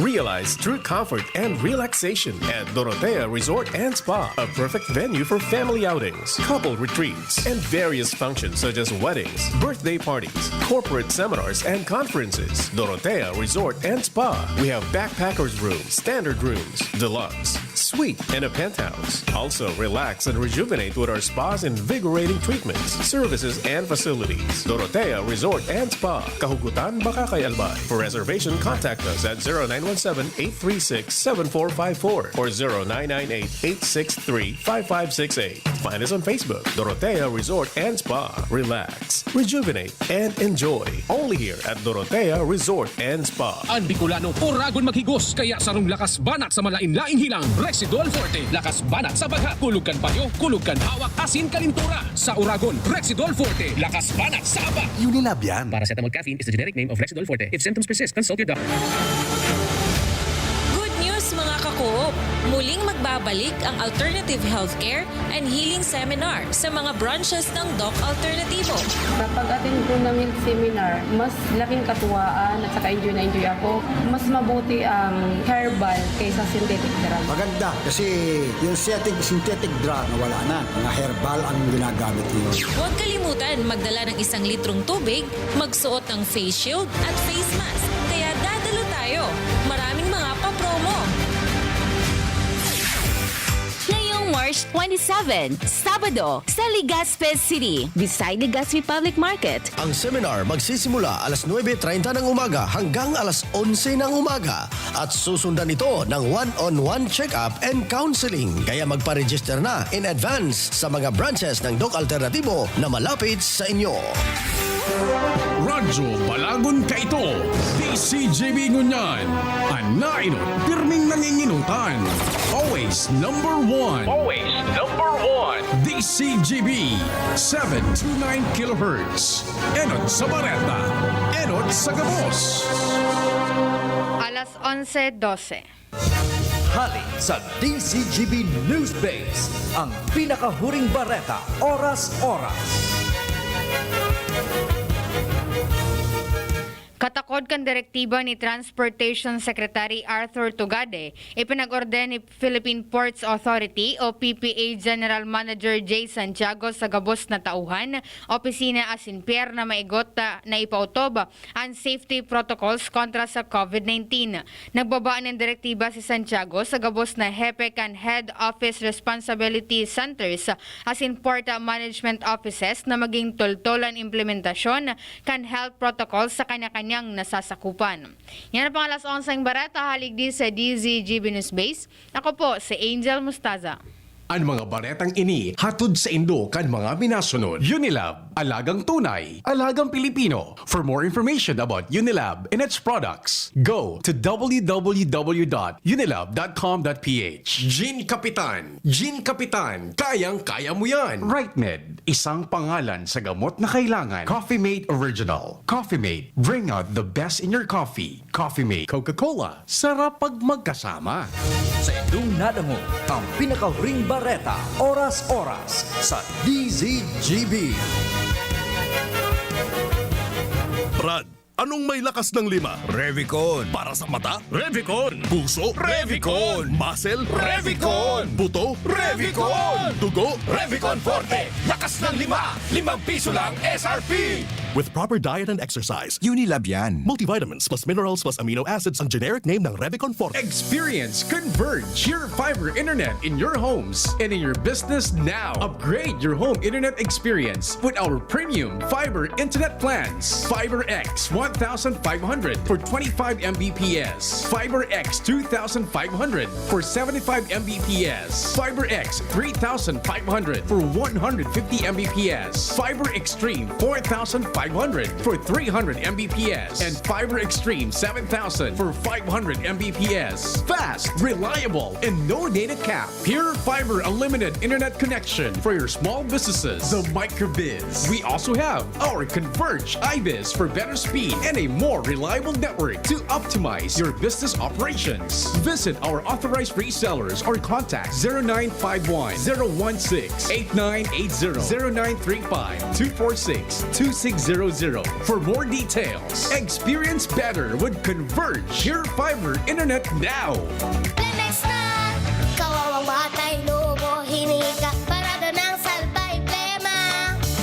Realize true comfort and relaxation at Dorotea Resort and Spa, a perfect venue for family outings, couple retreats, and various functions such as weddings, birthday parties, corporate seminars, and conferences. Dorotea Resort and Spa. We have backpackers room, standard rooms, deluxe, suite, and a penthouse. Also, relax and rejuvenate with our spa's invigorating treatments, services, and facilities. Dorotea Resort and Spa, Kahugutan, Bacacay, Albay. For reservation, contact us at zero nine one seven, eight three six, seven four five four or zero nine nine eight, eight six three, five five six eight. Find us on Facebook, Dorotea Resort and Spa. Relax, rejuvenate, and enjoy. Only here at Dorotea Resort and Spa. An Bicolano, oragon maghigos, kaya sarong lakas banat sa malain-laing hilang, Rexidol Forte. Lakas banat sa bagha, kulog kan payo, kulog kan hawak, asin kalintura. Sa oragon, Rexidol Forte. Lakas banat sa aba. Unilab yan. Paracetamol caffeine is the generic name of Rexidol Forte. If symptoms persist, consult your doctor. Good news, mga ka-Coop! Muling mag- Magbabalik ang Alternative Healthcare and Healing Seminar sa mga branches ng Doc Alternativo. Sa pag-attend po ng health seminar, mas laking katuwaan at saka enjoy na enjoy ako. Mas mabuti ang herbal kaysa synthetic drug. Maganda kasi yung synthetic, synthetic drug, nawala na. Mga herbal ang ginagamit ngayon. Huwag kalimutan magdala ng isang litrong tubig, magsuot ng face shield at face mask. Kaya dadalo tayo. Maraming mga papromo. Ngayong March twenty-seven, Sabado, sa Legazpi City, beside Legazpi Public Market. Ang seminar magsisimula alas nuebe treinta ng umaga hanggang alas onse ng umaga at susundan ito ng one-on-one check-up and counseling. Kaya magpa-register na in advance sa mga branches ng Doc Alternatibo na malapit sa inyo. Radyo Balagon Kaito, D C G B Ngunyan, an nainot pirming nanginginutan. Always number one. Always number one. D C G B, seven two nine kilohertz. Enot sa bareta, enot sa gabos. Alas onse dose. Hali sa D C G B News Base, ang pinakahuring bareta, oras-oras. Katakod kan direktiba ni Transportation Secretary Arthur Tugade, ipinag-orden ni Philippine Ports Authority o P P A General Manager Jay Santiago sa gabos na tauhan, opisina asin pier na maigot na, na ipautob an safety protocols kontra sa COVID nineteen. Nagbaba nin direktiba si Santiago sa gabos na hepe kan Head Office Responsibility Centers asin Port Management Offices na maging toltol an implementasyon kan health protocol sa kanya-kanyang nasasakupan. Yan ang pang alas onseng bareta, haligdi sa D Z G B News Base. Ako po si Angel Mustaza. An mga baretang ini hatod saindo kan mga minasunod. Unilab, alagang tunay, alagang Pilipino. For more information about Unilab and its products, go to w w w dot unilab dot com dot p h. Gin Kapitan, Gin Kapitan, kayang-kaya mo yan. Right Med, isang pangalan sa gamot na kailangan. Coffee Mate Original. Coffee Mate, bring out the best in your coffee. Coffee Mate. Coca-Cola, sarap pag magkasama. Saindong nadangog ang pinakahuring bareta, oras-oras, sa D Z G B. Brad, anong may lakas ng lima? Revicon. Para sa mata? Revicon. Puso? Revicon. Muscle? Revicon. Buto? Revicon. Dugo? Revicon Forte. Lakas ng lima. Limang piso lang S R P. With proper diet and exercise, Unilab yan. Multivitamins plus minerals plus amino acids ang generic name ng Revicon Forte. Experience Converge, your fiber internet in your homes and in your business now. Upgrade your home internet experience with our premium fiber internet plans. Fiber X one thousand five hundred for twenty-five M B P S. Fiber X two thousand five hundred for seventy-five M B P S. Fiber X three thousand five hundred for one hundred fifty M B P S. Fiber Extreme four thousand five hundred for three hundred M B P S. And Fiber Extreme seven thousand for five hundred M B P S. Fast, reliable, and no data cap. Pure Fiber Unlimited Internet Connection for your small businesses. The Microbiz. We also have our Converge iBiz for better speed and a more reliable network to optimize your business operations. Visit our authorized resellers or contact zero nine five one, zero one six, eight nine eight zero, zero nine three five, two four six, two six zero zero for more details. Experience better with Converge Pure Fiber Internet now. Plemex na! Kawawang batay, lobo, hiningi ka, parada ng salbay, plema.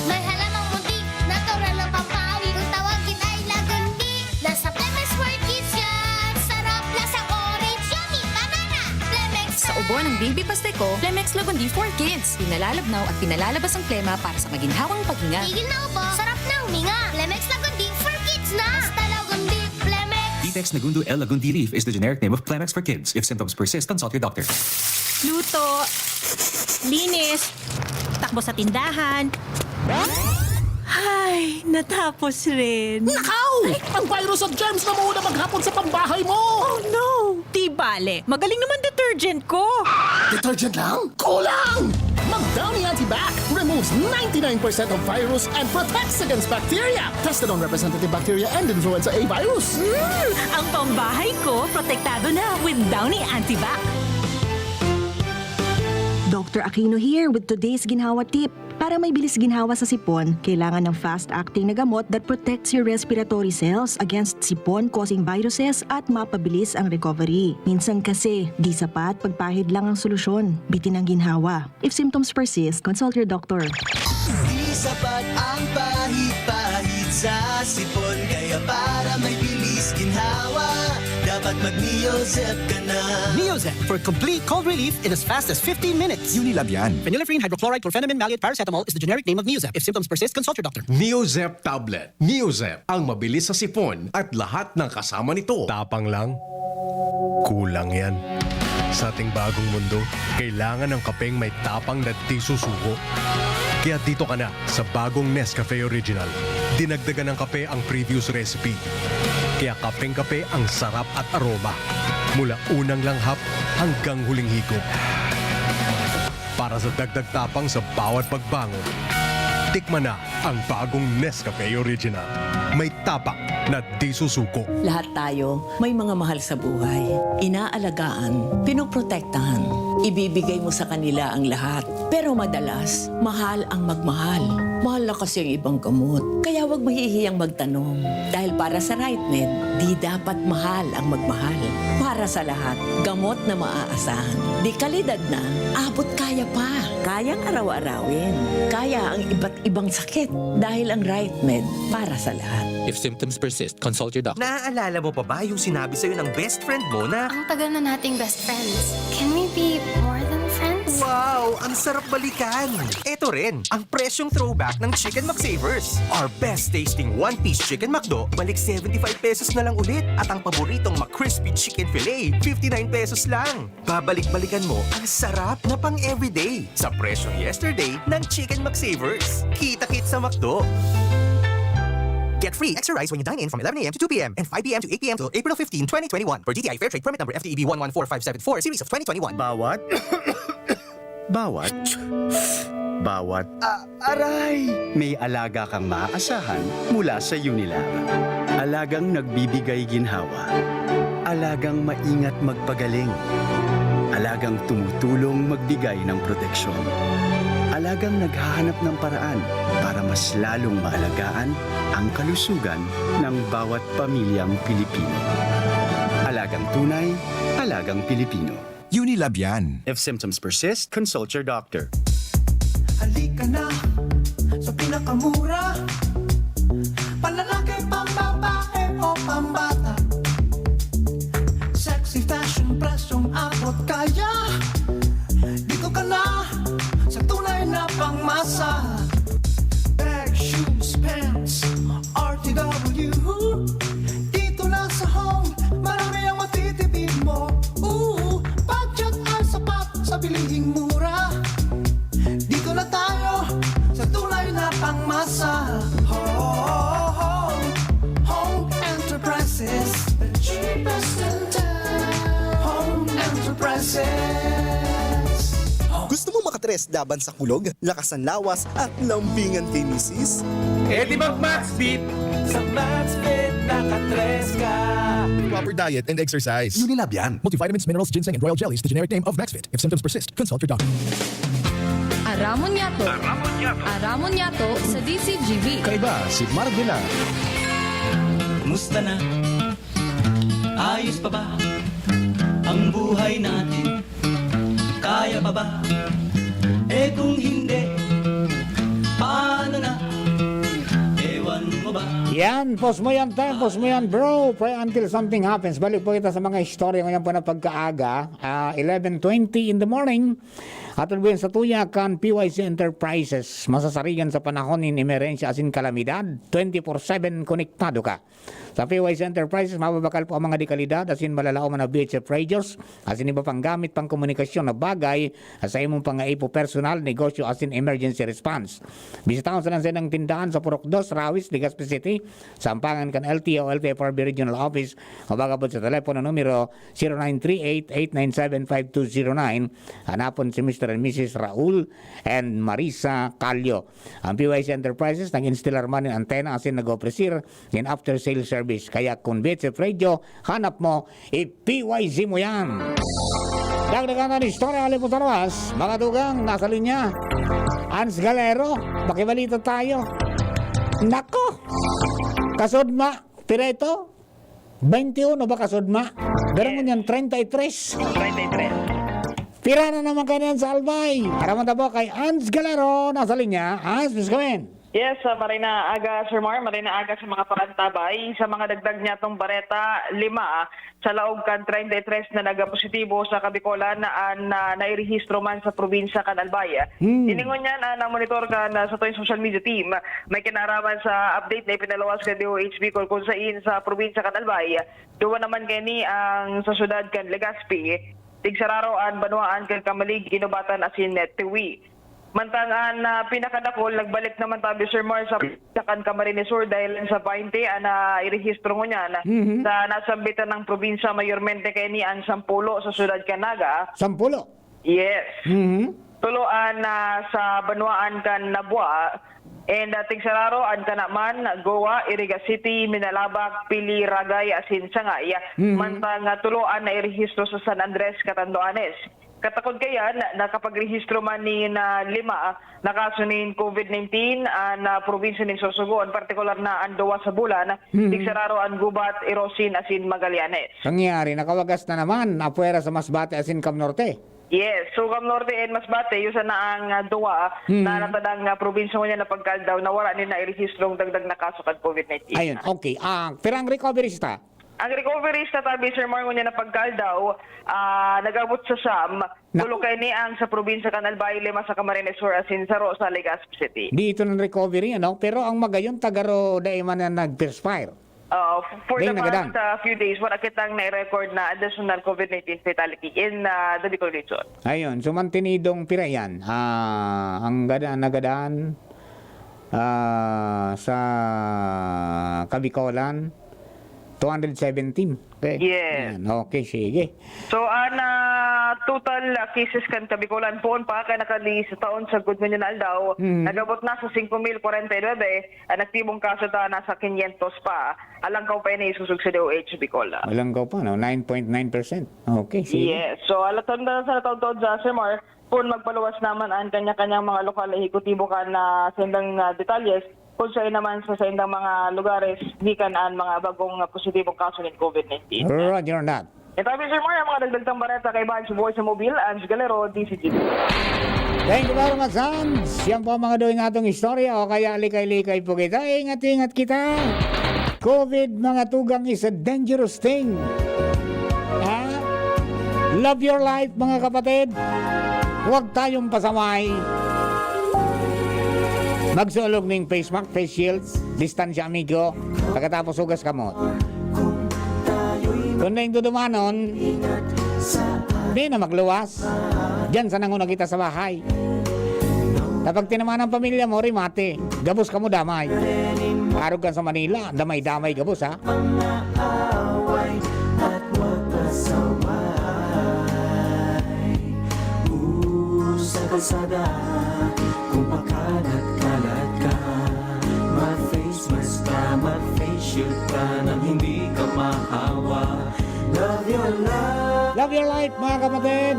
May halamang munti, natural na pampawi, kung tawagin ay lagundi. Nasa Plemex for Kids yan! Sarap, lasang orange, yummy, banana! Plemex Sa ubo ng baby pastiko, Plemex Lagundi for Kids. Pinalalabnaw at pinalalabas ang plema para sa maginhawang paghinga. Tigil na ubo, sarap na huminga. Plemex Lagundi for Kids na! Basta Lagundi, Plemex! Detex Nagundo L Lagundi Leaf is the generic name of Plemex for Kids. If symptoms persist, consult your doctor. Luto, linis, takbo sa tindahan. Ay, natapos rin. Nakaw! Ang virus at germs na muna maghapon sa pambahay mo! Oh no! Di bale, magaling naman detergent ko. Detergent lang? Kulang! Mag Downy Antibac removes ninety-nine percent of virus and protects against bacteria. Tested on representative bacteria and influenza A virus. Mm, ang pambahay ko, protektado na with Downy Antibac. Doctor Aquino here with today's ginhawa tip. Para may bilis ginhawa sa sipon, kailangan ng fast-acting na gamot that protects your respiratory cells against sipon-causing viruses at mapabilis ang recovery. Minsan kasi, di sapat pagpahid lang ang solusyon. Bitin ang ginhawa. If symptoms persist, consult your doctor. Di sapat ang pahid-pahid sa sipon. Kaya para may bilis ginhawa, dapat mag-Neozep ka na. Neozep for complete cold relief in as fast as fifteen minutes. Unilab yan. Phenylephrine, hydrochloride, chlorphenamine maleate, paracetamol is the generic name of Neozep. If symptoms persist, consult your doctor. Neozep tablet. Neozep, ang mabilis sa sipon at lahat ng kasama nito. Tapang lang. Kulang yan. Sa ating bagong mundo, kailangan ng kapeng may tapang na di susuko. Kaya dito ka na sa bagong Nescafe Original. Dinagdagan ng kape ang previous recipe. Kaya kapeng-kape ang sarap at aroma. Mula unang langhap hanggang huling higop. Para sa dagdag tapang sa bawat pagbangon, tikman na ang bagong Nescafe Original. May tapang na di susuko. Lahat tayo may mga mahal sa buhay. Inaalagaan, pinoprotektahan. Ibibigay mo sa kanila ang lahat. Pero madalas, mahal ang magmahal. Mahal na kasi ang ibang gamot. Kaya wag mahihiyang magtanong. Dahil para sa RightMed, di dapat mahal ang magmahal. Para sa lahat, gamot na maaasahan. Di kalidad na, abot kaya pa. Kayang araw-arawin. Kaya ang iba't ibang sakit. Dahil ang RightMed para sa lahat. If symptoms persist, consult your doctor. Naaalala mo pa ba yung sinabi sa'yo ng best friend mo na, Ang tagal na nating best friends. Can we be more than friends? Wow! Ang sarap balikan! Eto rin, ang presyong throwback ng Chicken McSavers. Our best tasting one-piece Chicken McDo, balik seventy-five pesos na lang ulit. At ang paboritong McCrispy Chicken Fillet, fifty-nine pesos lang. Babalik-balikan mo ang sarap na pang everyday sa presyong yesterday ng Chicken McSavers. Kita-kit sa McDo! Get free extra rice when you dine in from eleven a.m. to two p.m. and five p.m. to eight p.m. till April fifteen, twenty twenty-one, per D T I Fair Trade Permit Number F T E B one one four five seven four, Series of twenty twenty-one. Bawat, bawat, bawat, ah, aray! May alaga kang maaasahan mula sa Unilab. Alagang nagbibigay ginhawa. Alagang maingat magpagaling. Alagang tumutulong magbigay ng proteksyon. Alagang naghahanap ng paraan para mas lalong maalagaan ang kalusugan ng bawat pamilyang Pilipino. Alagang tunay, alagang Pilipino. Unilab yan. If symptoms persist, consult your doctor. Halika na sa pinakamura. Panlalaki, pambabae o pambata. Sexy fashion, presyong abot kaya. Dito ka na sa tunay na pangmasa. Bag, shoes, pants, R T W. Dito na sa Home, marami ang matitipid mo. Ooh, budget ay sapat sa bilihing mura. Dito na tayo sa tunay na pangmasa. Home, Home Enterprises, the cheapest in town. Home Enterprises. Gusto mo makatres laban sa kulog, lakas ng lawas, at lambingan kay misis? Eh di mag Maxfit! Sa Maxfit, nakatres ka! Proper diet and exercise. Unilab yan. Multivitamins, minerals, ginseng, and royal jellies, the generic name of Maxfit. If symptoms persist, consult your doctor. Aramon Yato. Aramon Yato sa D Z G B. Kaiba si Marvela. Kumusta na? Ayos pa ba ang buhay natin? Kaya pa ba? Eh kung hindi, paano na? Ewan mo ba? Yan, pause mo yan, time, pause mo yan, bro. Pray until something happens. Balik po kita sa mga istorya ngayon po na pagkaaga, ah, eleven twenty in the morning. At po yan sa tuya kan P Y C Enterprises, masasarigan sa panahon nin emerhensya asin kalamidad, twenty-four seven konektado ka. Sa P Y C Enterprises, mababakal po ang mga dekalidad asin malalaom na V H F radios asin iba pang gamit pang komunikasyon na bagay sa imong pangaipo personal, negosyo asin emergency response. Bisitahon sa lansay ng tindahan sa Purok Dos, Rawis, Legazpi City, sampangan kan L T O, L T F R B Regional Office, o magabot sa telepono numero zero nine three eight, eight nine seven, five two zero nine. Hanapon si Mister and Missus Raul and Marisa Calio. Ang P Y C Enterprises nag-instalar man nin antena asin nag-opresir nin after-sale service. Kaya kung V H F Radio, hanap mo, i-P Y C mo yan! Dagdagan na istorya, hali po sa luwas. Mga tugang, nasa linya. Ans Galero, pakibalita tayo. Nako! Kasudma, pira ito? Twenty-one ba kasudma? Pero Yes. ngunyan, treinta y tres. Treinta y tres. Pira na naman kaniyan sa Albay? Araman ta po kay Ans Galero, nasa linya. Ans, please come in. Yes, ah, maray na aga, Sir Mar, maray na aga sa mga parantabay. Sa mga dagdag niyatong bareta, lima, ah, sa laog kan treinta y tres na nagpositibo sa Kabikolan na an, ah, nairehistro man sa probinsya kan Albay. Hmm. Ini ngunyan, ah, namonitor kan, ah, satong social media team. May kinaraman sa update na ipinaluwas kan D O H Bicol kung sain sa probinsya kan Albay, duwa naman kaini ang sa syudad kan Legazpi, Tigsararo an banwaan kan Camalig, Guinobatan asin Tiwi. Mantang an, ah, pinakadakul, nagbalik naman tabi, Sir Mar, sa, sa kan Camarines Sur dahil sa baynte an nairehistro ngunyan Mhm. sa nasambitan ng probinsya, mayormente kaini an sampulo sa syudad kan Naga. Sampulo? Yes. Mhm. Tulo an, ah, sa banwaan kan Nabua, and, ah, Tigsararo an Canaman, Goa, Iriga City, Minalabac, Pili, Ragay asin Sangay. Mhm. Mantang, ah, tulo an nairehistro sa San Andres, Catanduanes. Katakod kaiyan, nakapagrehistro man nin lima na kaso nin covid nineteen an, ah, probinsya nin Sorsogon, partikular na an duwa sa Bulan, Mhm. Tigsararo an Gubat, Irosin asin Magallanes. Nangyari, nakawagas na naman, apwera sa Masbate asin Cam Norte. Yes, so Cam Norte and Masbate, iyo sana ang, ah, duwa Mhm. na natadang, ah, probinsya ngunyan na pagkaldaw na wala nin nairehistrong dagdag na kaso kan covid nineteen. Ayun, okay. Ah, pirang recovery sa Ang recoveries na tabi, Sir Mar, ngunyan na pagkaldaw, ah, nag-abot sa siyam. Naku. Tulo kaini ang sa probinsya kan Albay, lima sa Camarines Sur asin saro sa Legazpi City. Di ito ng recovery, ano? Pero ang magayon, tagaro dai man na nag-perspire. Oo, for Dai the nagadan. past, ah, few days, wala kitang na-record na additional covid nineteen fatality in, ah, the Bicol region. Ayun, so mantinidong pira yan. Ah, ang gada-, nagadan, ah, sa Kabikolan, two hundred seventeen. Okay. Yes. Yan. Okay, sige. So, an, ah, total, ah, cases kan Kabikolan poon pa, kan nakalihis sa taon sa gud ngunyan na aldaw, Mhm. nag-abot na sa singko mil kwarenta y nuebe, an aktibong kaso ta nasa kinyentos pa. Alangkaw pa ini isusog sa D O H Bicol. Alangkaw pa, no? Nine point nine percent. Okay, sige. Yes. So, alatanda sa taon-taon sa Sir Mar, Kun magpaluwas naman an kanya-kanyang mga lokal na ehekutibo kan, ah, saindang, ah, detalyes, kun saen naman sa saindang mga lugares gikan an mga bagong, ah, positibong kaso nin covid nineteen. Roger on that. Ito, Mister Moy, ang mga dagdag tang bareta kaibahan sa buhay sa mobil, Ange Galero, D C G. Thank you very much, Ange. Yan po ang mga doy natong istorya, o kaya likay-likay po kita. Ingat-ingat kita. covid, mga tugang, is a dangerous thing. Ha? Love your life, mga kapatid. Huwag tayong pasaway. Magsulog ning face mask, face shields, distansya, amigo. Pagkatapos, hugas kamot. Kung naing dudumanon, di na magluwas. Diyan sa nanguna kita sa bahay. Kapag tinamaan ang pamilya mo, remate. Gabos kamo damay. Arog kan sa Manila, damay-damay gabos, ha? Mga away at magpasaway. Usa kalsada, kung pakalat-kalat ka, mag-face mask ka, mag-face shield ka, nang hindi ka mahawa. Love your life. Love your life, mga kapatid.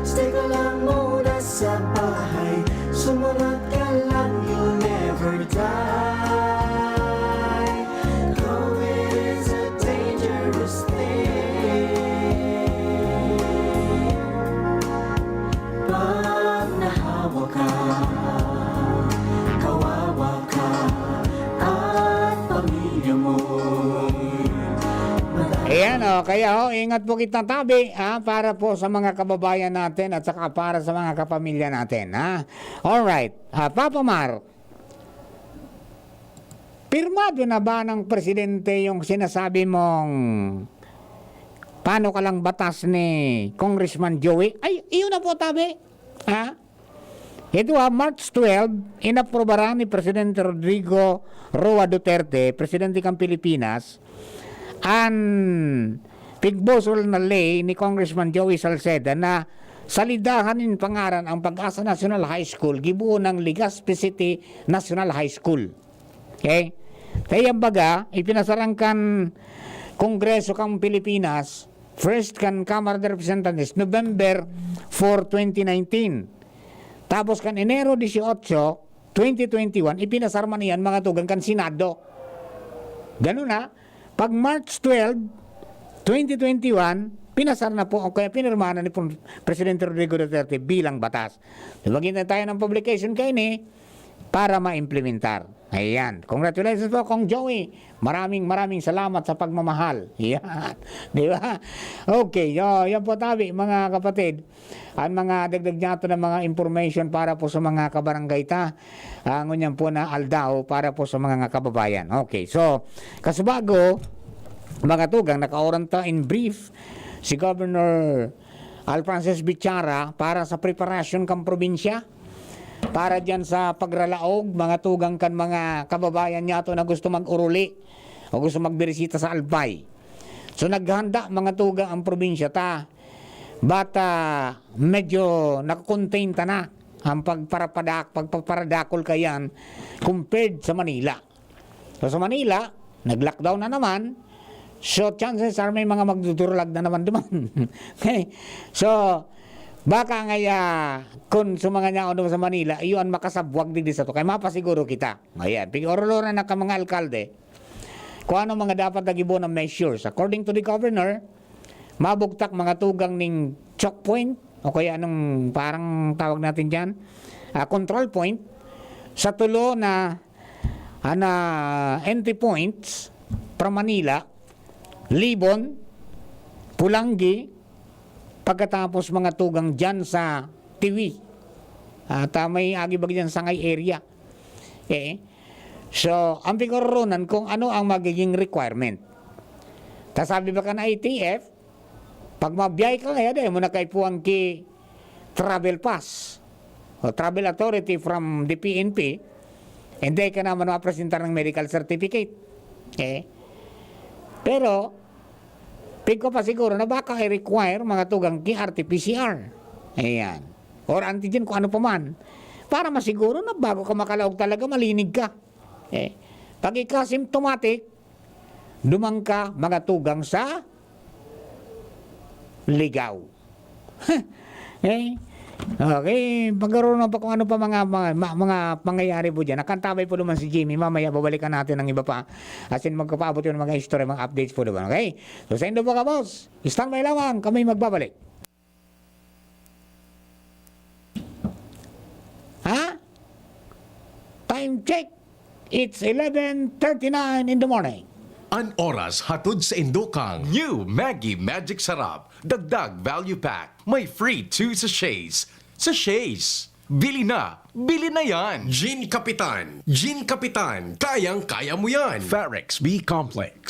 Stay ka lang muna sa bahay. Sumunod ka lang, you'll never die. covid is a dangerous thing. Pag nahawa ka, kawawa ka, at pamilya mo'y madadagdagan. Ayan, oh, kaya, oh, ingat po kita tabi, ah, para po sa mga kababayan natin at saka para sa mga kapamilya natin, ha? Alright. Ah, Papa Mar, pirmado na ba ng presidente yung sinasabi mong paano ka lang batas ni Congressman Joey? Ay, iyon na po, tabi. Ha? Ito ha, March twelve, inaprobaran ni Presidente Rodrigo Roa Duterte, presidente kan Pilipinas, an pigbusol na ley ni Congressman Joey Salceda na salidahan nin pangaran ang Pag-asa National High School, gibohon na Legazpi City National High School. Okay? Kaya baga, ipinasarang kan Kongreso kan Pilipinas, First kan Kamara de Representantes, November four, twenty nineteen. Tapos kan Enero dieciocho, twenty twenty-one, ipinasar man iyan, mga tugang, kan Senado. Ganun na, pag March twelve, twenty twenty-one, pinasar na po, o kaya pinirmahan na ni Pon-, Presidente Rodrigo Duterte bilang batas. So, maghintay tayo ng publication kaini para ma-implementar. Ayan. Congratulations po, Kong Joey. Maraming, maraming salamat sa pagmamahal. Yan. Di ba? Okay. So, yan po tabi, mga kapatid. Ang mga dagdag niyato na mga information para po sa mga kabarangay ta. Ah, ngunyan po na aldaw para po sa mga kababayan. Okay. So, kasubago, mga tugang, nakaoran ta in brief si Governor Al Francis Bichara para sa preparasyon kan probinsya, para diyan sa pagralaog, mga tugang, kan mga kababayan niyato na gusto mag-uruli o gusto magbirisita sa Albay. So, naghanda, mga tugang, ang probinsya ta. But, ah, medyo nakakontain ta na ang pagparapadak-, pagpaparadakol kayan compared sa Manila. So, sa Manila, nag-lockdown na naman. So, chances are may mga magdudurlag na naman duman. Okay? So, baka ngaya, kun sa mga nyaon sa Manila, iyo ang makasabwag digdi sato. Kaya mapasiguro kita. Ayan, pig-oroloran na ka, mga alkalde, kung ano mga dapat na gibo na measures. According to the governor, mabugtak, mga tugang, ning choke point, o kaya anong parang tawag natin dyan, ah, control point, sa tulo na, ah, na entry points from Manila, Libon, Pulangi, pagkatapos, mga tugang, dyan sa Tiwi. At, ah, may agi ba dyan, Sangay area. Eh, so, ang pigoronan kung ano ang magiging requirement. Ta sabi ba kan I T F, pag mabiyahe ka kaya, dai mo na kaipuhan ki travel pass o travel authority from the P N P, hindi ka naman mapresentar ng medical certificate. Eh, pero, pig ko pa siguro na baka i-require, mga tugang, ki R T P C R. Ayan. Or antigen, kung ano pa man. Para masiguro na bago ka makalaog talaga, malinig ka. Eh, pag ika symptomatic, duman ka, mga tugang, sa Ligao. Eh, okay, pagkaroon pa kung ano pa mga, mga, ma-, mga pangyayari po dyan. Nakantabay po naman si Jimmy. Mamaya, babalikan natin ang iba pa. As in, magpapaabot yung mga history, mga updates po naman. Okay? So, sa indo po ka, boss. Stand by lamang. Kami magbabalik. Ha? Time check. It's eleven thirty-nine in the morning. An oras hatod sa indo kang New Maggie Magic Sarap. Dagdag value pack. May free two sachets. Sachets. Bili na. Bili na yan. Gin Kapitan. Gin Kapitan. Kayang-kaya mo yan. Farex B Complex.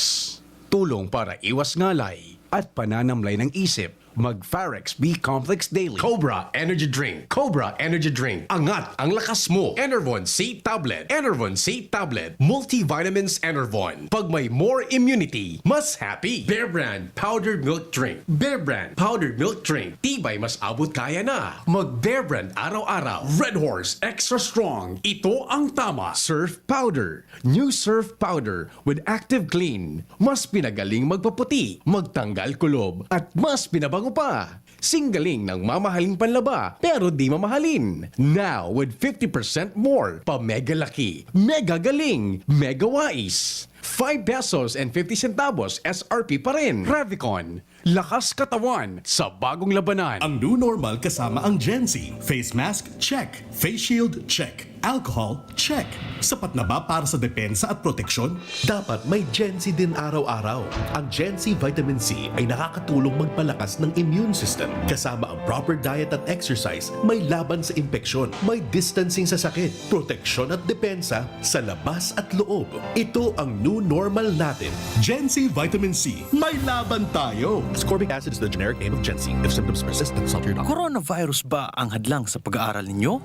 Tulong para iwas ngalay at pananamlay ng isip. Mag Farex B Complex Daily. Cobra Energy Drink. Cobra Energy Drink. Angat ang lakas mo. Enervon C Tablet. Enervon C Tablet. Multivitamins Enervon. Pag may more immunity, mas happy. Bear Brand Powdered Milk Drink. Bear Brand Powdered Milk Drink. Tibay mas abot kaya na. Mag Bear Brand araw-araw. Red Horse Extra Strong. Ito ang tama. Surf Powder. New Surf Powder with Active Clean. Mas pinagaling magpaputi, magtanggal kulob, at mas pinabango pa. Singgaling ng mamahaling panlaba, pero di mamahalin. Now with fifty percent more, pa mega laki, mega galing, mega wais. Five pesos and fifty centavos S R P pa rin. Revicon, lakas katawan sa bagong labanan. Ang new normal kasama ang Gen Z. Face mask, check. Face shield, check. Alcohol, check. Sapat na ba para sa depensa at proteksyon? Dapat may Gen Z din araw-araw. Ang Gen Z Vitamin C ay nakakatulong magpalakas ng immune system. Kasama ang proper diet at exercise, may laban sa impeksyon, may distancing sa sakit, proteksyon at depensa sa labas at loob. Ito ang new normal natin. Gen Z Vitamin C, may laban tayo! Ascorbic acid is the generic name of Gen Z. If symptoms persist, consult your doctor. Coronavirus ba ang hadlang sa pag-aaral ninyo?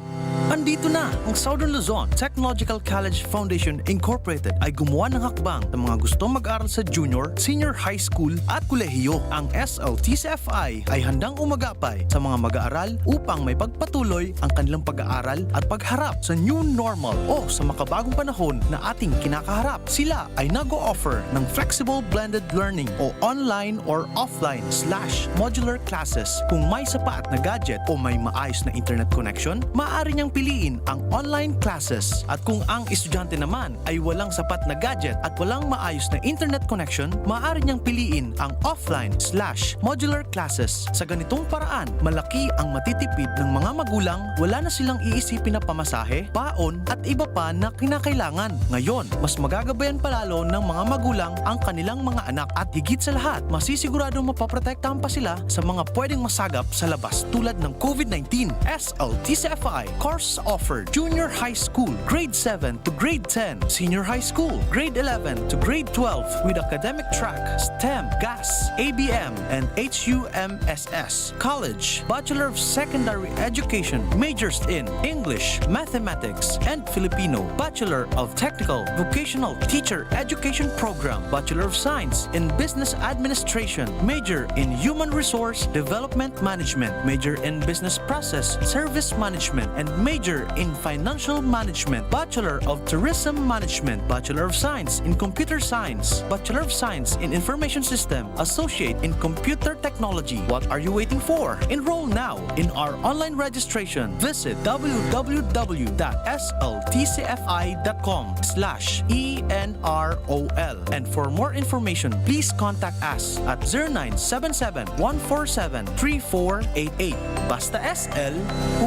Andito na ang Southern Luzon Technological College Foundation Incorporated ay gumawa ng hakbang sa mga gustong mag-aral sa junior, senior high school at kolehiyo. Ang S L T C F I ay handang umagapay sa mga mag-aaral upang may pagpatuloy ang kanilang pag-aaral at pagharap sa new normal o sa makabagong panahon na ating kinakaharap. Sila ay nag-o-offer ng flexible blended learning o online or offline slash modular classes. Kung may sapat na gadget o may maayos na internet connection, maaari niyang piliin ang online classes. At kung ang estudyante naman ay walang sapat na gadget at walang maayos na internet connection, maaari niyang piliin ang offline slash modular classes. Sa ganitong paraan, malaki ang matitipid ng mga magulang, wala na silang iisipin na pamasahe, baon, at iba pa na kinakailangan. Ngayon, mas magagabayan pa lalo ng mga magulang ang kanilang mga anak at higit sa lahat, masisiguradong mapoprotektahan pa sila sa mga pwedeng masagap sa labas tulad ng COVID nineteen. S L T C F I course offered: junior high school, grade seven to grade ten, senior high school, grade eleven to grade twelve, with academic track, STEM, GAS, A B M, and H U M S S. College, Bachelor of Secondary Education, majors in English, Mathematics, and Filipino, Bachelor of Technical Vocational Teacher Education Program, Bachelor of Science in Business Administration, major in Human Resource Development Management, major in Business Process Service Management, and major in Financial Management, Bachelor of Tourism Management, Bachelor of Science in Computer Science, Bachelor of Science in Information System, Associate in Computer Technology. What are you waiting for? Enroll now in our online registration. Visit w w w dot s l t c f i dot com slash e n r o l. And for more information, please contact us at zero nine seven seven, one four seven, three four eight eight. Basta S L,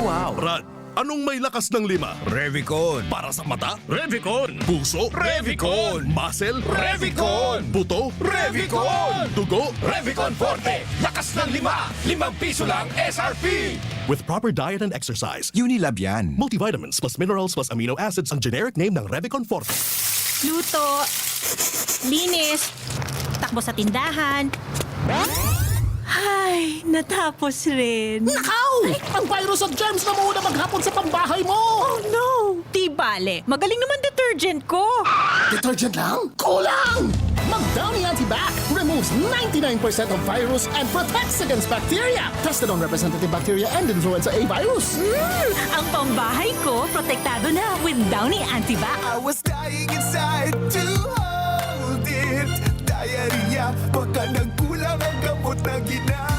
wow! Brad, anong may lakas ng lima? Revicon. Para sa mata? Revicon. Puso? Revicon. Muscle? Revicon. Buto? Revicon. Dugo? Revicon Forte. Lakas ng lima. Limang piso lang S R P. With proper diet and exercise. Unilab yan. Multivitamins plus minerals plus amino acids ang generic name ng Revicon Forte. Luto, linis, takbo sa tindahan. Ay, natapos rin. Nakaw! Ang virus at germs na muna maghapon sa pambahay mo! Oh no! Di bale, magaling naman detergent ko. Detergent lang? Kulang! Mag Downy Antibac removes ninety-nine percent of virus and protects against bacteria. Tested on representative bacteria and influenza A virus. Mm, ang pambahay ko, protektado na with Downy Antibac. I was dying inside to hold it. Diarrhea, baka nagkulang ang gamot na ginamit.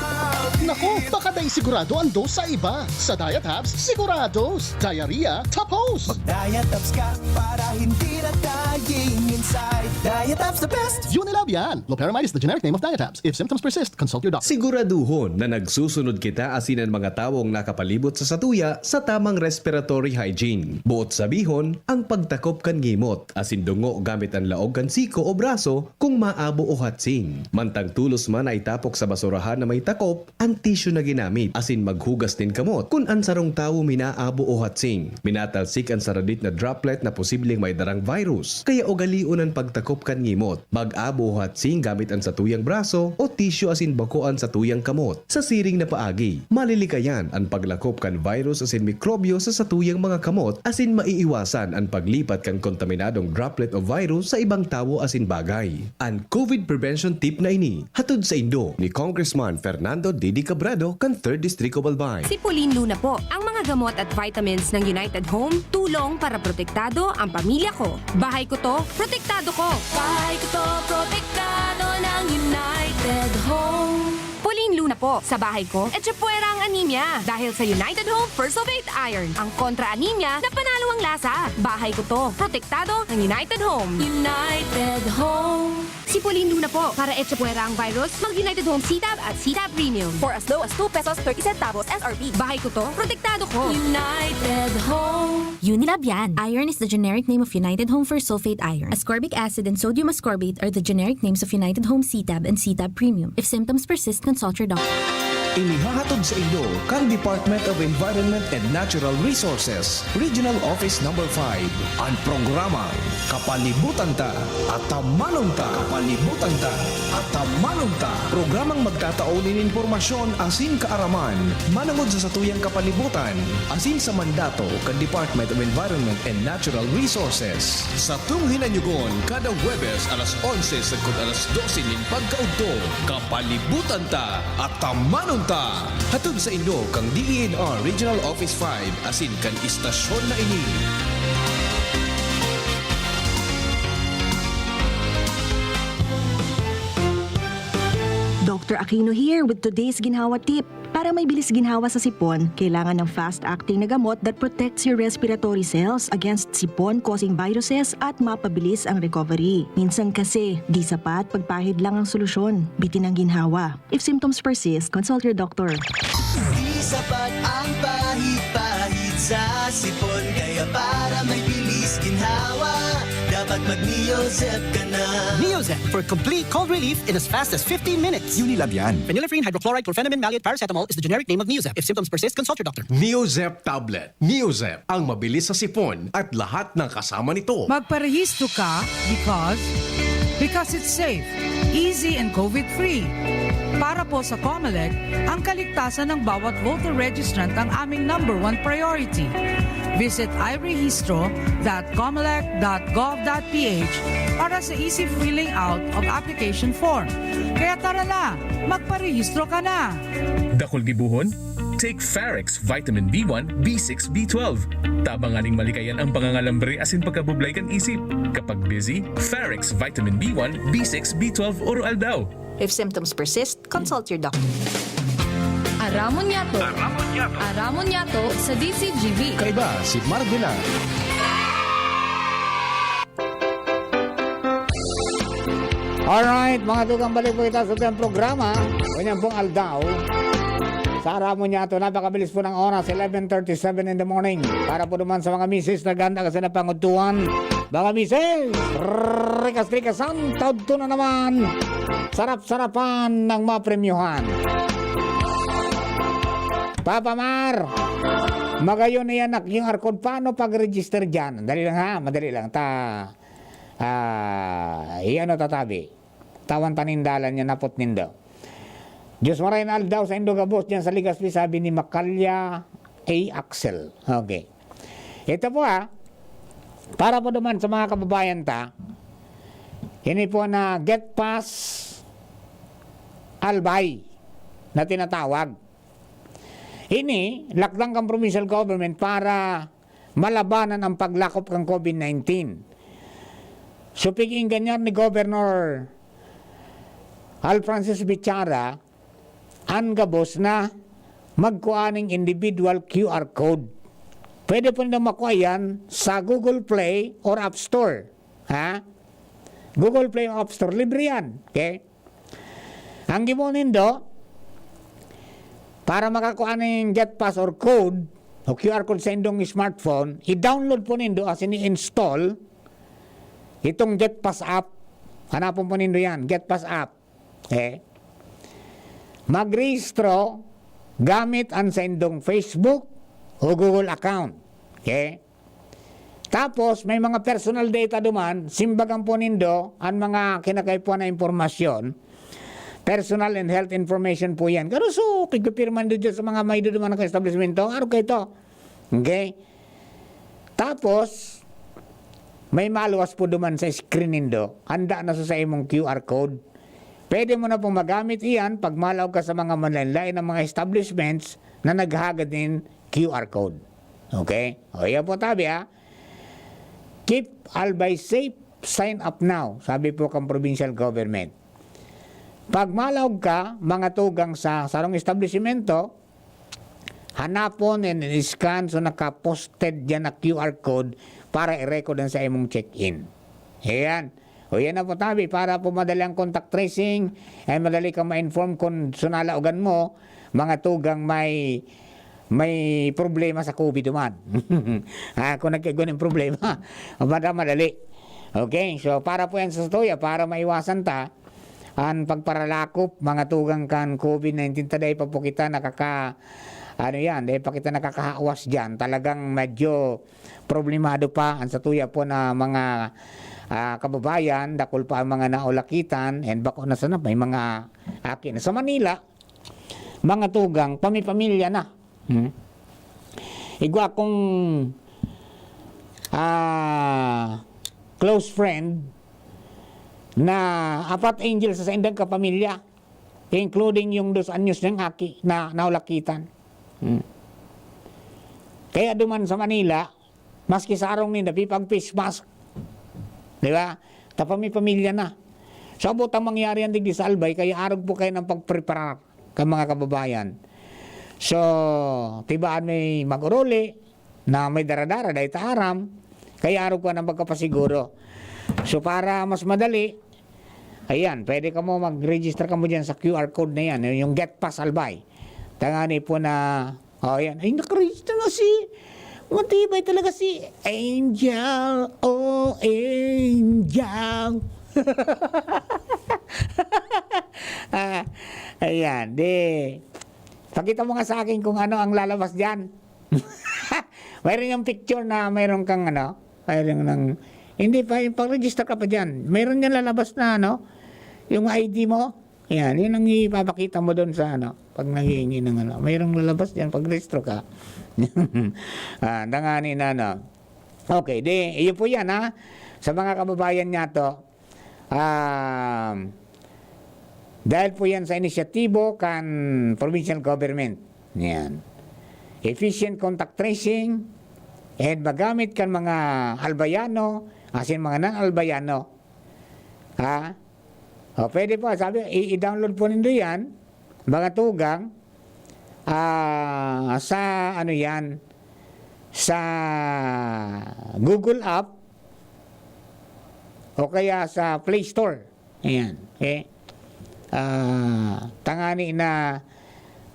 Naku, baka dai sigurado ang dose sa iba. Sa Diatabs, sigurados. Diarrhea, tapos. Mag Diatabs ka para hindi na dying inside. Diatabs the best! Unilab yan. Loperamide is the generic name of Diatabs. If symptoms persist, consult your doctor. Siguraduhon na nagsusunod kita asin an mga tawong nakapalibot sa satuya sa tamang respiratory hygiene. Buot sabihon, ang pagtakop kan ngimot asin dungo gamit an laog kan siko o braso kung maabo o hatsing. Mantang tolos man na itapok sa basurahan na may takop an tisyu na ginamit asin maghugas nin kamot kun an sarong tawo minaabo o hatsing. Minatalsik an saradit na droplet na posibleng may darang virus. Kaya ugalion an pagtakop kan ngimot. Mag-abo o hatsing gamit an satuyang braso o tisyu asin bako an satuyang kamot. Sa siring na paagi, malilikayan an paglakop kan virus asin mikrobyo sa satuyang mga kamot asin maiiwasan an paglipat kan kontaminadong droplet o virus sa ibang tawo asin bagay. An COVID prevention tip na ini, hatod saindo ni Congressman Fernando Didi Cabredo kan Third District of Albay. Si Pauline Luna po. Ang mga gamot at vitamins ng United Home, tulong para protektado ang pamilya ko. Bahay ko to, protektado ko. Bahay ko to, protektado ng United Home. Pauline Luna po. Sa bahay ko, etchepuera ang anemia. Dahil sa United Home Fersulfate Iron, ang kontra anemia na panalo ang lasa. Bahay ko to, protektado ng United Home. United Home. Si Pauline Luna po. Para etchepuera ang virus, mag United Home C-Tab at C-Tab Premium. For as low as two pesos thirty centavos S R P. Bahay ko to, protektado ko. United Home. Unilab yan. Iron is the generic name of United Home Fersulfate Iron. Ascorbic acid and sodium ascorbate are the generic names of United Home C-Tab and C-Tab Premium. If symptoms persist, consult your doctor. Inihahatod sa inyo kan Department of Environment and Natural Resources, Regional Office Number five, an programang Kapalibutan Ta, Atamanon Ta. Kapalibutan Ta, Atamanon Ta. Programang magtatao nin impormasyon asin kaaraman manongod sa satuyang kapalibutan asin sa mandato kan Department of Environment and Natural Resources. Satong hinanyugon kada Huwebes alas onse sagkod alas dose nin pagkaudto. Kapalibutan Ta, Atamanon Ta! Hatod sa inyo kan D E N R Regional Office five asin kan istasyon na ini. Doctor Aquino here with today's ginhawa tip. Para may bilis ginhawa sa sipon, kailangan ng fast-acting na gamot that protects your respiratory cells against sipon-causing viruses at mapabilis ang recovery. Minsan kasi, di sapat pagpahid lang ang solusyon. Bitin ang ginhawa. If symptoms persist, consult your doctor. Di sapat ang pahid-pahid sa sipon, kaya para may bilis ginhawa, dapat mag-Neozep ka na. Neozep for complete cold relief in as fast as fifteen minutes. Unilab yan. Phenylephrine hydrochloride chlorphenamine maleate paracetamol is the generic name of Neozep. If symptoms persist, consult your doctor. Neozep tablet. Neozep, ang mabilis sa sipon at lahat ng kasama nito. Magparehistro ka because because it's safe, easy and COVID-free. Para po sa Comelec, ang kaligtasan ng bawat voter registrant ang aming number one priority. Visit irehistro dot comelec dot gov dot ph para sa easy filling out of application form. Kaya tara na, magparehistro ka na! Dakul gibohon? Take Farex Vitamin B one, B six, B twelve. Tabang nganing malikayan ang pangangalambre asin pagkabublay kan isip. Kapag busy, Farex Vitamin B one, B six, B twelve oro-aldaw. If symptoms persist, consult your doctor. Aramon Yato. Aramon Yato sa D C G B. Kaiba si Marvela. Alright, mga tugang, balik po kita sa ating programa. Ganyan pong aldaw. Sa Aramon Yato, napakabilis po ng oras, eleven thirty-seven in the morning. Para po naman sa mga misis na ganda kasi na pangutuan. Mga misis, rikas-rikasan, taudto na naman. Sarap-sarapan ng mga premyohan. Papa Mar, magayon na yan na Q R code. Paano pag-register dyan? Dali lang ha, madali lang. Ta, ah, iano tatabi. Tawan tanin dalan yan, napot nindo. Diyos maray na aldaw sa indo gabos dyan sa Legazpi, sabi ni Makalya A. Axel. Okay. Ito po ha, para po naman sa mga kababayan ta, ini po na Get Pass Albay na tinatawag. Ini, lakdang kan provincial government para malabanan ang paglakop kan COVID nineteen. So, pig-inganyar ni Governor Al Francis Bichara, an gabos na magkua ning individual Q R code. Pwede po nindo makua yan sa Google Play or App Store. Ha? Google Play or App Store, libre yan. Okay? Ang gibo nindo, para makakua ning Get Pass or code, o Q R code sa indong smartphone, i-download po nindo asin i-install itong Get Pass app. Hanapon po nindo yan, Get Pass app. Okay? Magrehistro gamit an saindong Facebook o Google account. Okay? Tapos, may mga personal data duman, simbagan po nindo an mga kinakaipuhan na impormasyon. Personal and health information po yan. Pero so, pigpipirma nindo dyan sa mga may duduman ng establishmento, araw kayo to. Okay? Tapos, may maluwas po duman sa screen nindo. Handa na sa, sa imong Q R code. Pwede mo na pong magamit iyan pag malaog ka sa mga manlain-lain na mga establishments na naghahagad nin Q R code. Okay? O, yan po tabi ha. Keep Albay safe, sign up now, sabi po kang provincial government. Pag malaog ka, mga tugang sa sarong establishmento, hanapon and scan so nakaposted dyan na Q R code para i-record ang sa imong check-in. Ayan. O yan na po tabi, para po madali ang contact tracing, ay madali kang ma-inform kung sunalaogan mo, mga tugang may may problema sa COVID naman. Ah, kung nagkagwan ng problema, mada madali. Okay, so para po yan sa tuya, para maiwasan ta, An pagparalakop, mga tugang, kan COVID nineteen ta, dai pa po kita nakaka-, ano yan, dai pa kita nakakahawas diyan. Talagang medyo problemado pa an satuya po na mga, ah, kababayan, dakul pa ang mga naulakitan, and bako na sana may mga aki na sa Manila, mga tugang, pami-pamilya na. Hmm? Igwa akong, ah, close friend na apat angel sa saindang kapamilya, including yung dos anyos niyang aki na naulakitan. Hmm. Kaya duman sa Manila, maski sa arong ninda, pipag face mask. Di ba? Tapami pamilya na. So, abot ang mangyari yan digdi sa Albay, kaya arog po kayo ng pagpreparar ka mga kababayan. So, tibaan may mag-uruli na may daradara, dahil ta aram, kaya arog ka ng pagkapasiguro. So, para mas madali, ayan, pwede ka mo mag-register ka mo dyan sa Q R code na yan, yung Get Pass Albay. Tangani po na, oh, yan. Ay, nakaregister na si, matibay talaga si Angel. Oh, Angel. Ah, ayan, di, pakita mo nga sa akin kung ano ang lalabas dyan. Mayroon yung picture na mayroon kang ano, mayroon ng, hindi pa, yung pag-register ka pa dyan, mayroon yan lalabas na ano, yung I D mo. Ayan, yun ang ipapakita mo doon sa ano, pag naghihingi ng ano. Mayroong lalabas dyan, pag-rehistro ka. Ah, dangani na ano. Okay, di, iyo po yan ha. Sa mga kababayan niya to, um, dahil po yan sa inisyatibo kan provincial government. Yan. Efficient contact tracing, and magamit kan mga Albayano, asin mga non-Albayano. Ha? O, pwede po, sabi, i-, i-download po nindo yan, mga tugang, ah, sa, ano yan, sa Google App o kaya sa Play Store. Ayan, okay? Ah, tangani na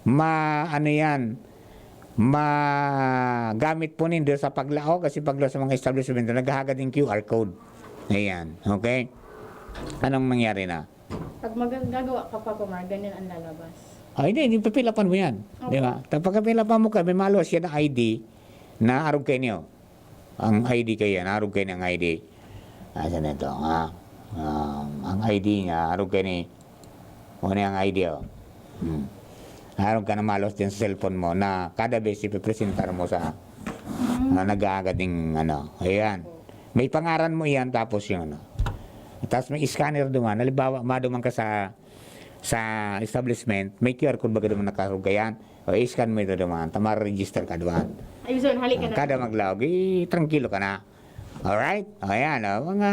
ma-, ano yan, magamit po nindo sa paglaog, kasi paglaog sa mga establishment, naghahagad yung Q R code. Ayan, okay? Anong nangyari na? Pag magagawa ka pa, Pamar, ganyan ang lalabas. Ah, hindi, hindi, papilapan mo yan. Opo. Di ba? Tapos pagkapilapan mo ka, may maluwas yan na I D na arog kayo niyo. Ang I D kayo yan, arog kayo ng I D. Asa na ito? Ah, um, ang I D niya, arog kayo ni, ano yung I D, oh. Hmm. Arog ka na maluwas din sa cellphone mo na kada beses ipipresentar mo sa, na nag-aagad ng ano. Ayan. May pangaran mo iyan, tapos yung ano. Tapos may scanner duman. Halimbawa, maduman ka sa, sa establishment, may Q R code baga duman nakarugayan. O, i-scan mo ito duman. Tama, register ka duman. Ayun, hali ka na. Kada maglaog, eh, tranquilo ka na. Alright? O, ayan, o, mga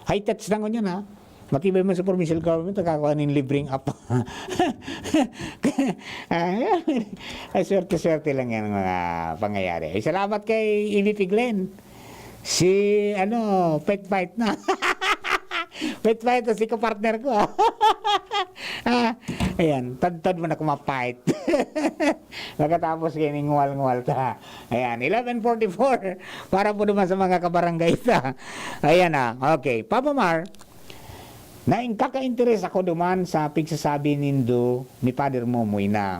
high-tech na ngunyan, ha? Matibay man sa provincial government, nakakuha nin libreng app. Ayan. Ay, swerte-swerte lang yan, mga pangyayari. Ay, salamat kay E V P Glenn. Si, ano, pet fight na. Pet fight na si kapartner ko. Ah, ayan, tadtad mo na kumapait. Pagkatapos kayo ning nguwal-nguwal ta. Ayan, eleven forty-four. Para po naman sa mga kabarangay ta. Ayan na. Okay. Papa Mar, naingkaka-interes ako duman sa pigsasabi nindo ni Father Momoy na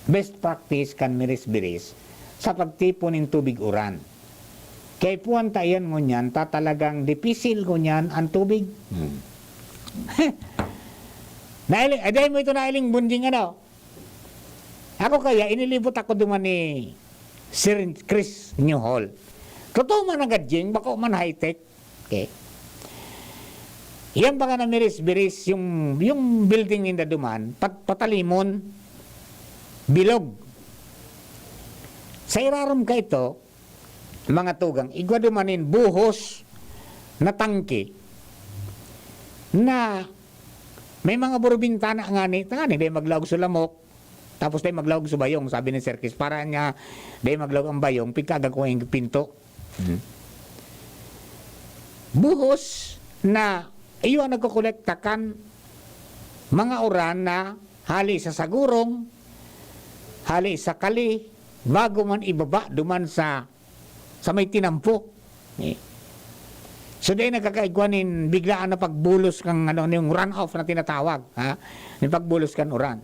best practice kan miris-biris sa pagtipon nin tubig uran. Kaipuhan ta iyan ngunyan ta talagang dipisil ngunyan an tubig. Hmm. Nailing, eh, dahil mo ito nailing bunding ano? Ako kaya, inilibot ako duman ni Sir Chris Newhall. Totoo man ang gadjing, bako man high-tech. Okay. Yan baga na miris-biris yung, yung building ninda duman, pat-, patalimon, bilog. Sa irarom ka ito, mga tugang, igwa duman nin buhos na tangke na may mga burbintana ngani, ngani, dai maglaog sa lamok, tapos dai maglaog sa bayong, sabi ni Sir Chris, para niya, dai maglaog ang bayong, pigkaagad ko yung pinto. Hmm. Buhos na iyo ang nagkokolekta kan mga uran na hali sa sagurong, hali sa kali, bago man ibaba duman sa, sa may tinampo. Eh. So, dai nagkakaigwa nin biglaan na pagbulos kan, ano, yung run off na tinatawag, ha? Yung pagbulos kan uran.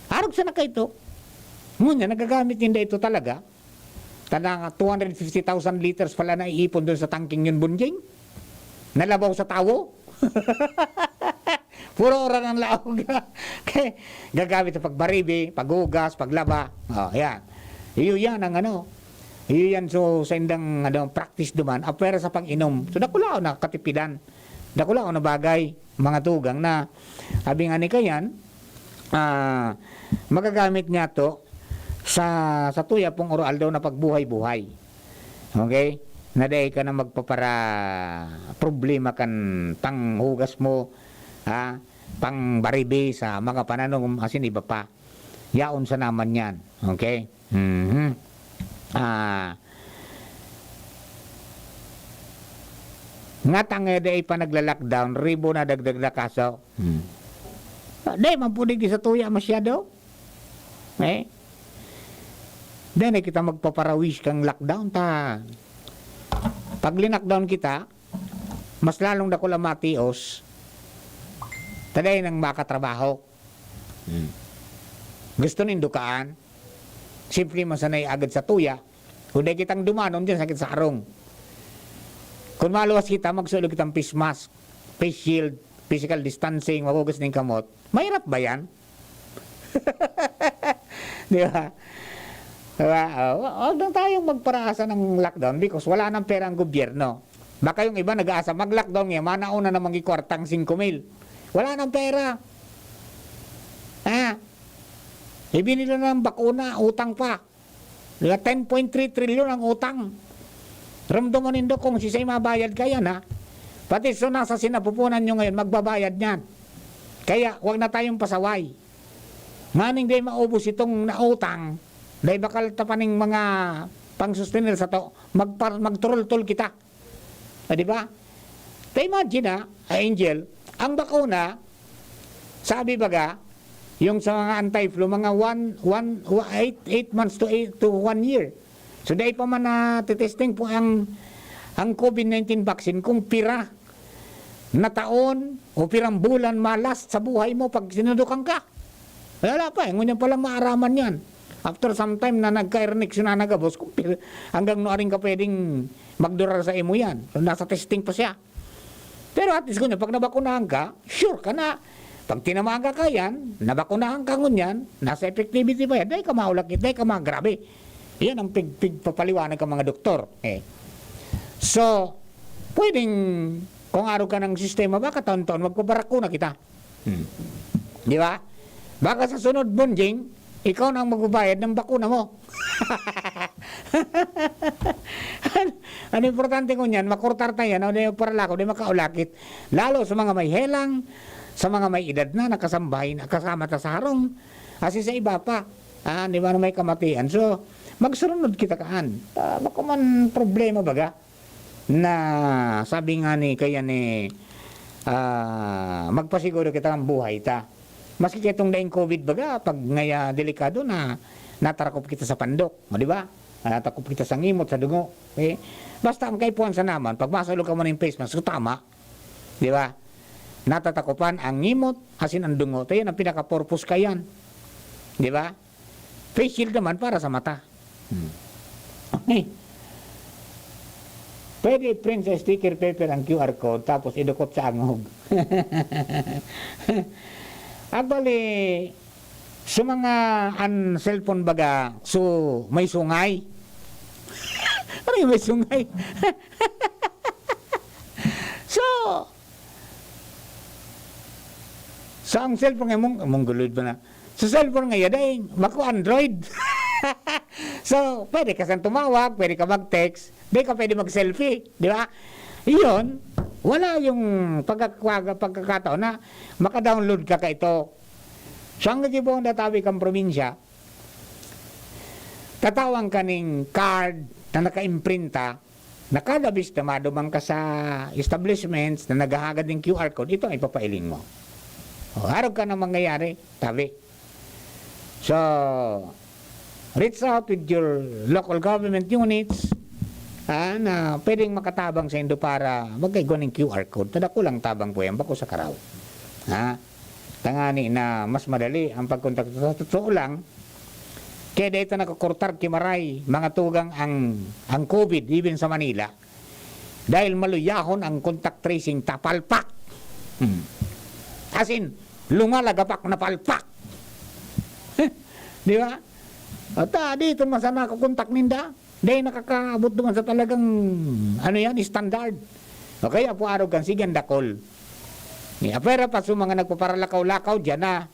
Arog sana kaito. Ngunyan, nagagamit ninda ito talaga. Tanda nga, two hundred fifty thousand liters pala naiipon dun sa tangking yun, Bunjing. Nalabaw sa tawo. Puro uran ang laog. Kaya gagamit sa pagbaribi, paghugas, paglaba. Oh, yan. Iyo yan ang ano. Iyo yan, so, sa indang, ano, practice duman, apwera sa pag-inom. So, dakulaon na katipidan. Dakulaon na bagay, mga tugang na, sabi nga ni Kayan, ah, magagamit niya to sa, sa tuya pong oro-aldaw na pagbuhay-buhay. Okay? Na dai ka na magpapara problema kan panghugas mo, ha? Pangbaribi sa mga pananom, asin iba pa. Yaon sana man yan. Okay? Mhm. Ah, nga tangay dai pa nagla-lockdown, ribo na dagdag na kaso. Hmm. Ah, dai man po digdi sa tuya masyado. Eh? Dai na kita magpaparawish kang lockdown ta. Pag linakdown kita, mas lalong dakula matios. Ta dai nang makatrabaho. Hmm. Gusto nin dukaan? Simple man sana iagad sa tuya. Kung dai kitang dumanon dyan, sakit sa harong. Kung maluwas kita, magsulo kitang face mask, face shield, physical distancing, maghugas nin kamot. Mahirap ba yan? Di ba? Di ba? Oh, wa-, wag lang tayong magparaasa ng lockdown because wala nang pera ang gobyerno. Baka yung iba nag-aasa, mag-lockdown ngayon, manaon na namang ikwartang singko mil. Wala nang pera. Ah, ibinila ng bakuna, utang pa. Di ba? Ten point three trilyon ang utang. Ramdaman nindo kung sisay mabayad kaya na. Pati so nasa sinapupunan nyo ngayon, magbabayad niyan. Kaya, wag na tayong pasaway. Nganing di maubos itong nautang, dahil bakal tapaning mga pangsustenir sa to, magpar-, magturultol kita. Ah, di ba? Ta imagine, ah, ah, Angel, ang bakuna, sabi baga, yung sa mga anti-flu, mga one, one, wa-, eight, eight months to eight, to one year. So, dai pa man na-testing po ang, ang COVID nineteen vaccine kung pira na taon o pirang bulan ma-last sa buhay mo pag sinudukan ka. Wala pa eh. Ngunyan pa lang maaraman yan. After some time na nagka-hernics na nagabos, kung pir-, hanggang nuaring ka pwedeng magdurar sa imo yan. So, nasa testing pa siya. Pero at least, ngunyan, pag nabakunahan ka, sure ka na. Pag tinamaan ka kayan, nabakunahan ka ngunyan, nasa effectivity pa yan, dai ka maulakit, dai ka magrabe. Yan ang pig-, pigpapaliwanag ka mga doktor. Eh. So, pwedeng, kung arog ka ng sistema, baka taon-taon, magpabakuna kita. Hmm. Di ba? Baka sa sunod, Bunjing, ikaw na ang magbabayad ng bakuna mo. Ang importante ko niyan, makurtar tayo, no? Di magparalako, di makaulakit. Lalo sa mga may helang, sa mga may edad na, nakasambahay na, kasama ta sa harong, asi sa iba pa. Ah, di ba na may kamatian? So, magsurunod kita kaan. Ah, baka man problema baga. Na sabi nga ni, kaya ni, ah, magpasiguro kita ang buhay ta. Maski itong daing COVID baga, pag ngaya delikado na, natarakop kita sa pandok, o, di ba? Natatakop kita sa ngimot, sa dungo. Okay? Basta ang kaipuhan sa naman, pag masulog ka mo ng face mask, so tama. Di ba? Natatakopan ang ngimot, asin ang dungo. Tayo ang pinaka-purpose kayan. Di ba? Face shield naman para sa mata. Hmm. Okay. Pwede i-print sa sticker paper ang Q R code tapos idukot sa angog. Actually, sa mga an cellphone baga, so may sungay. Ano yung may sungay? So, sa ang cellphone nga mong, mong gulod ba na? Sa cellphone nga yun, dahil bako Android. So, pwede ka saan tumawag, pwede ka mag-text, di ka pwede mag-selfie, di ba? Iyon, wala yung pagkakwaga, pagkakataon na makadownload ka ka ito. So, ang nagibong datawi kang probinsya, tatawang ka ning card na naka-imprinta, na kada bes na maduman ka sa establishments na naghahagad ng Q R code, ito ang ipapailing mo. O, arog ka na mangyayari, tabi. So, reach out with your local government units, ah, na pwedeng makatabang saindo para magkaigwa ning Q R code. Ta dakul ang tabang po yan, bako sa karaw. Ha? Tangani na mas madali ang pagkontak. Sa totoo lang, kaya dito nakukurtar ki Maray, mga tugang, ang, ang COVID, even sa Manila. Dahil maluyahon ang contact tracing ta, palpak. Hmm. As in, lumalagapak na palpak. Di ba? At, ah, dito man sana ako kontak ninda. Dahil nakakaabot naman sa talagang, ano yan, standard. O kaya po arog kan sige, ang dakol. Ni apera pa sa mga nagpaparalakaw-lakaw diyan na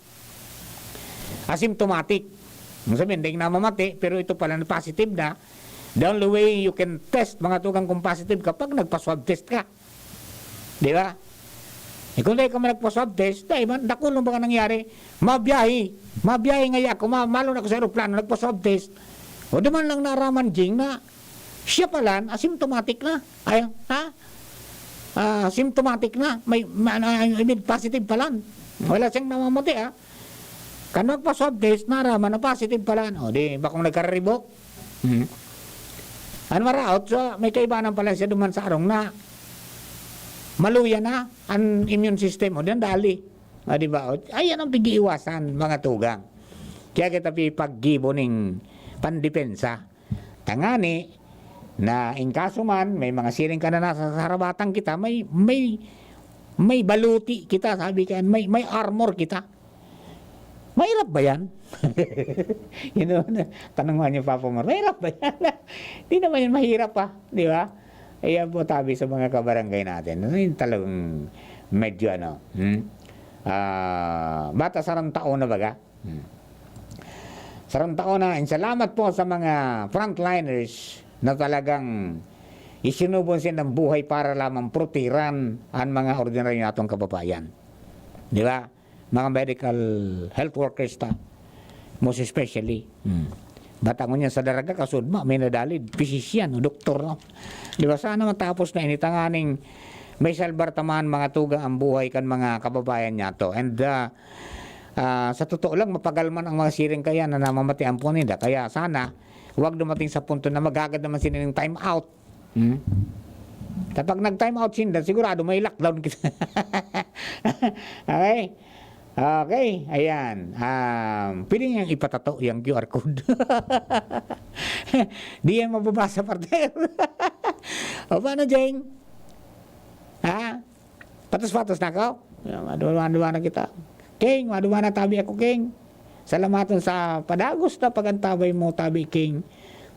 asymptomatic. Ang sabihin, dahil namamati, pero ito pala na positive na. The only way you can test, mga tugang, kung positive kapag nagpa-swab test ka. Di ba? E kung dahil ka man nagpa-swab test, dahil man, dakul ang mga nangyari, mabiyahe, mabiyahe nga ako, ma-, malon ako sa aeroplano, nagpa-swab test. O duman lang naraman, Jing, na siya pala, asymptomatic na. Ay, ha? Ah, symptomatic na. May, ma-, ano, I mean, positive pala. Wala siyang namamati, ha? Kan nagpa-swab test, naraman na positive pala. O, di, bakong nagkararibok. Hmm. An maraot, so, may kaibanan pala siya duman sa arong na maluya na an immune system. O, diyan dali. Ah, di ba? O, ayan ang pag-iiwasan, mga tugang. Kaya kita pipaggibo ning pandepensa. Tangani na in kaso man, may mga siring ka na nasa harabatan kita, may, may, may baluti kita, sabi ka, may, may armor kita. Mahirap ba yan? You know, tanong nga niyo, Papa Mar, mahirap ba yan? Di naman yan mahirap, ah, di ba? Ayan po, tabi sa mga kabarangay natin. Ano yung talagang medyo ano, hmm? Ah, bata sarang tao na baga? Hmm. Sarang tao na, and salamat po sa mga frontliners na talagang isinubon siya ng buhay para lamang protehiran ang mga ordinaryo natong kababayan. Di ba? Mga medical health workers ta, most especially. Hmm. Batangon niya sa daraga, kasudma, may nadalid, pisisyan, o doktor, no? Di ba? Sana matapos na ini, tanganing may salbar taman, mga tugang, ang buhay kan mga kababayan niya to. And, ah, ah, sa totoo lang, mapagal man ang mga siring kaya na namamatian po nila. Kaya sana, huwag dumating sa punto na maghagad naman sila ng time out. Hmm? Kapag nag-time out sinda, sigurado may lockdown kita. Okay? Okay, ayan. Um, pwede niyang ipatato yung Q R code. Di yan mababasa, partner. O, paano, Jeng? Ha? Patos-patos na ako? Maduwa-duwa na kita. King, maduwa na tabi ako, King. Salamaton sa padagos na pag-antabay mo, tabi, King,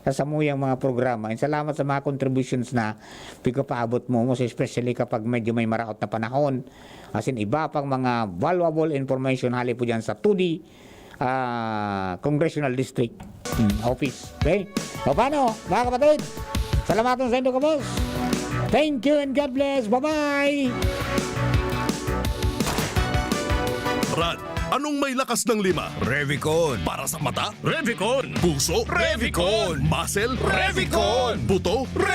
sa samuyang mga programa. And salamat sa mga contributions na pigpapaabot mo, most especially kapag medyo may maraot na panahon. As in, iba pang mga valuable information hali po dyan sa two D, ah, Congressional District, hmm, Office. Okay? O, paano, mga kapatid? Salamaton sa indo, kabos. Thank you and God bless. Bye-bye! Brad, anong may lakas ng lima? Revicon. Para sa mata? Revicon. Puso? Revicon. Muscle? Revicon. Buto? Revicon.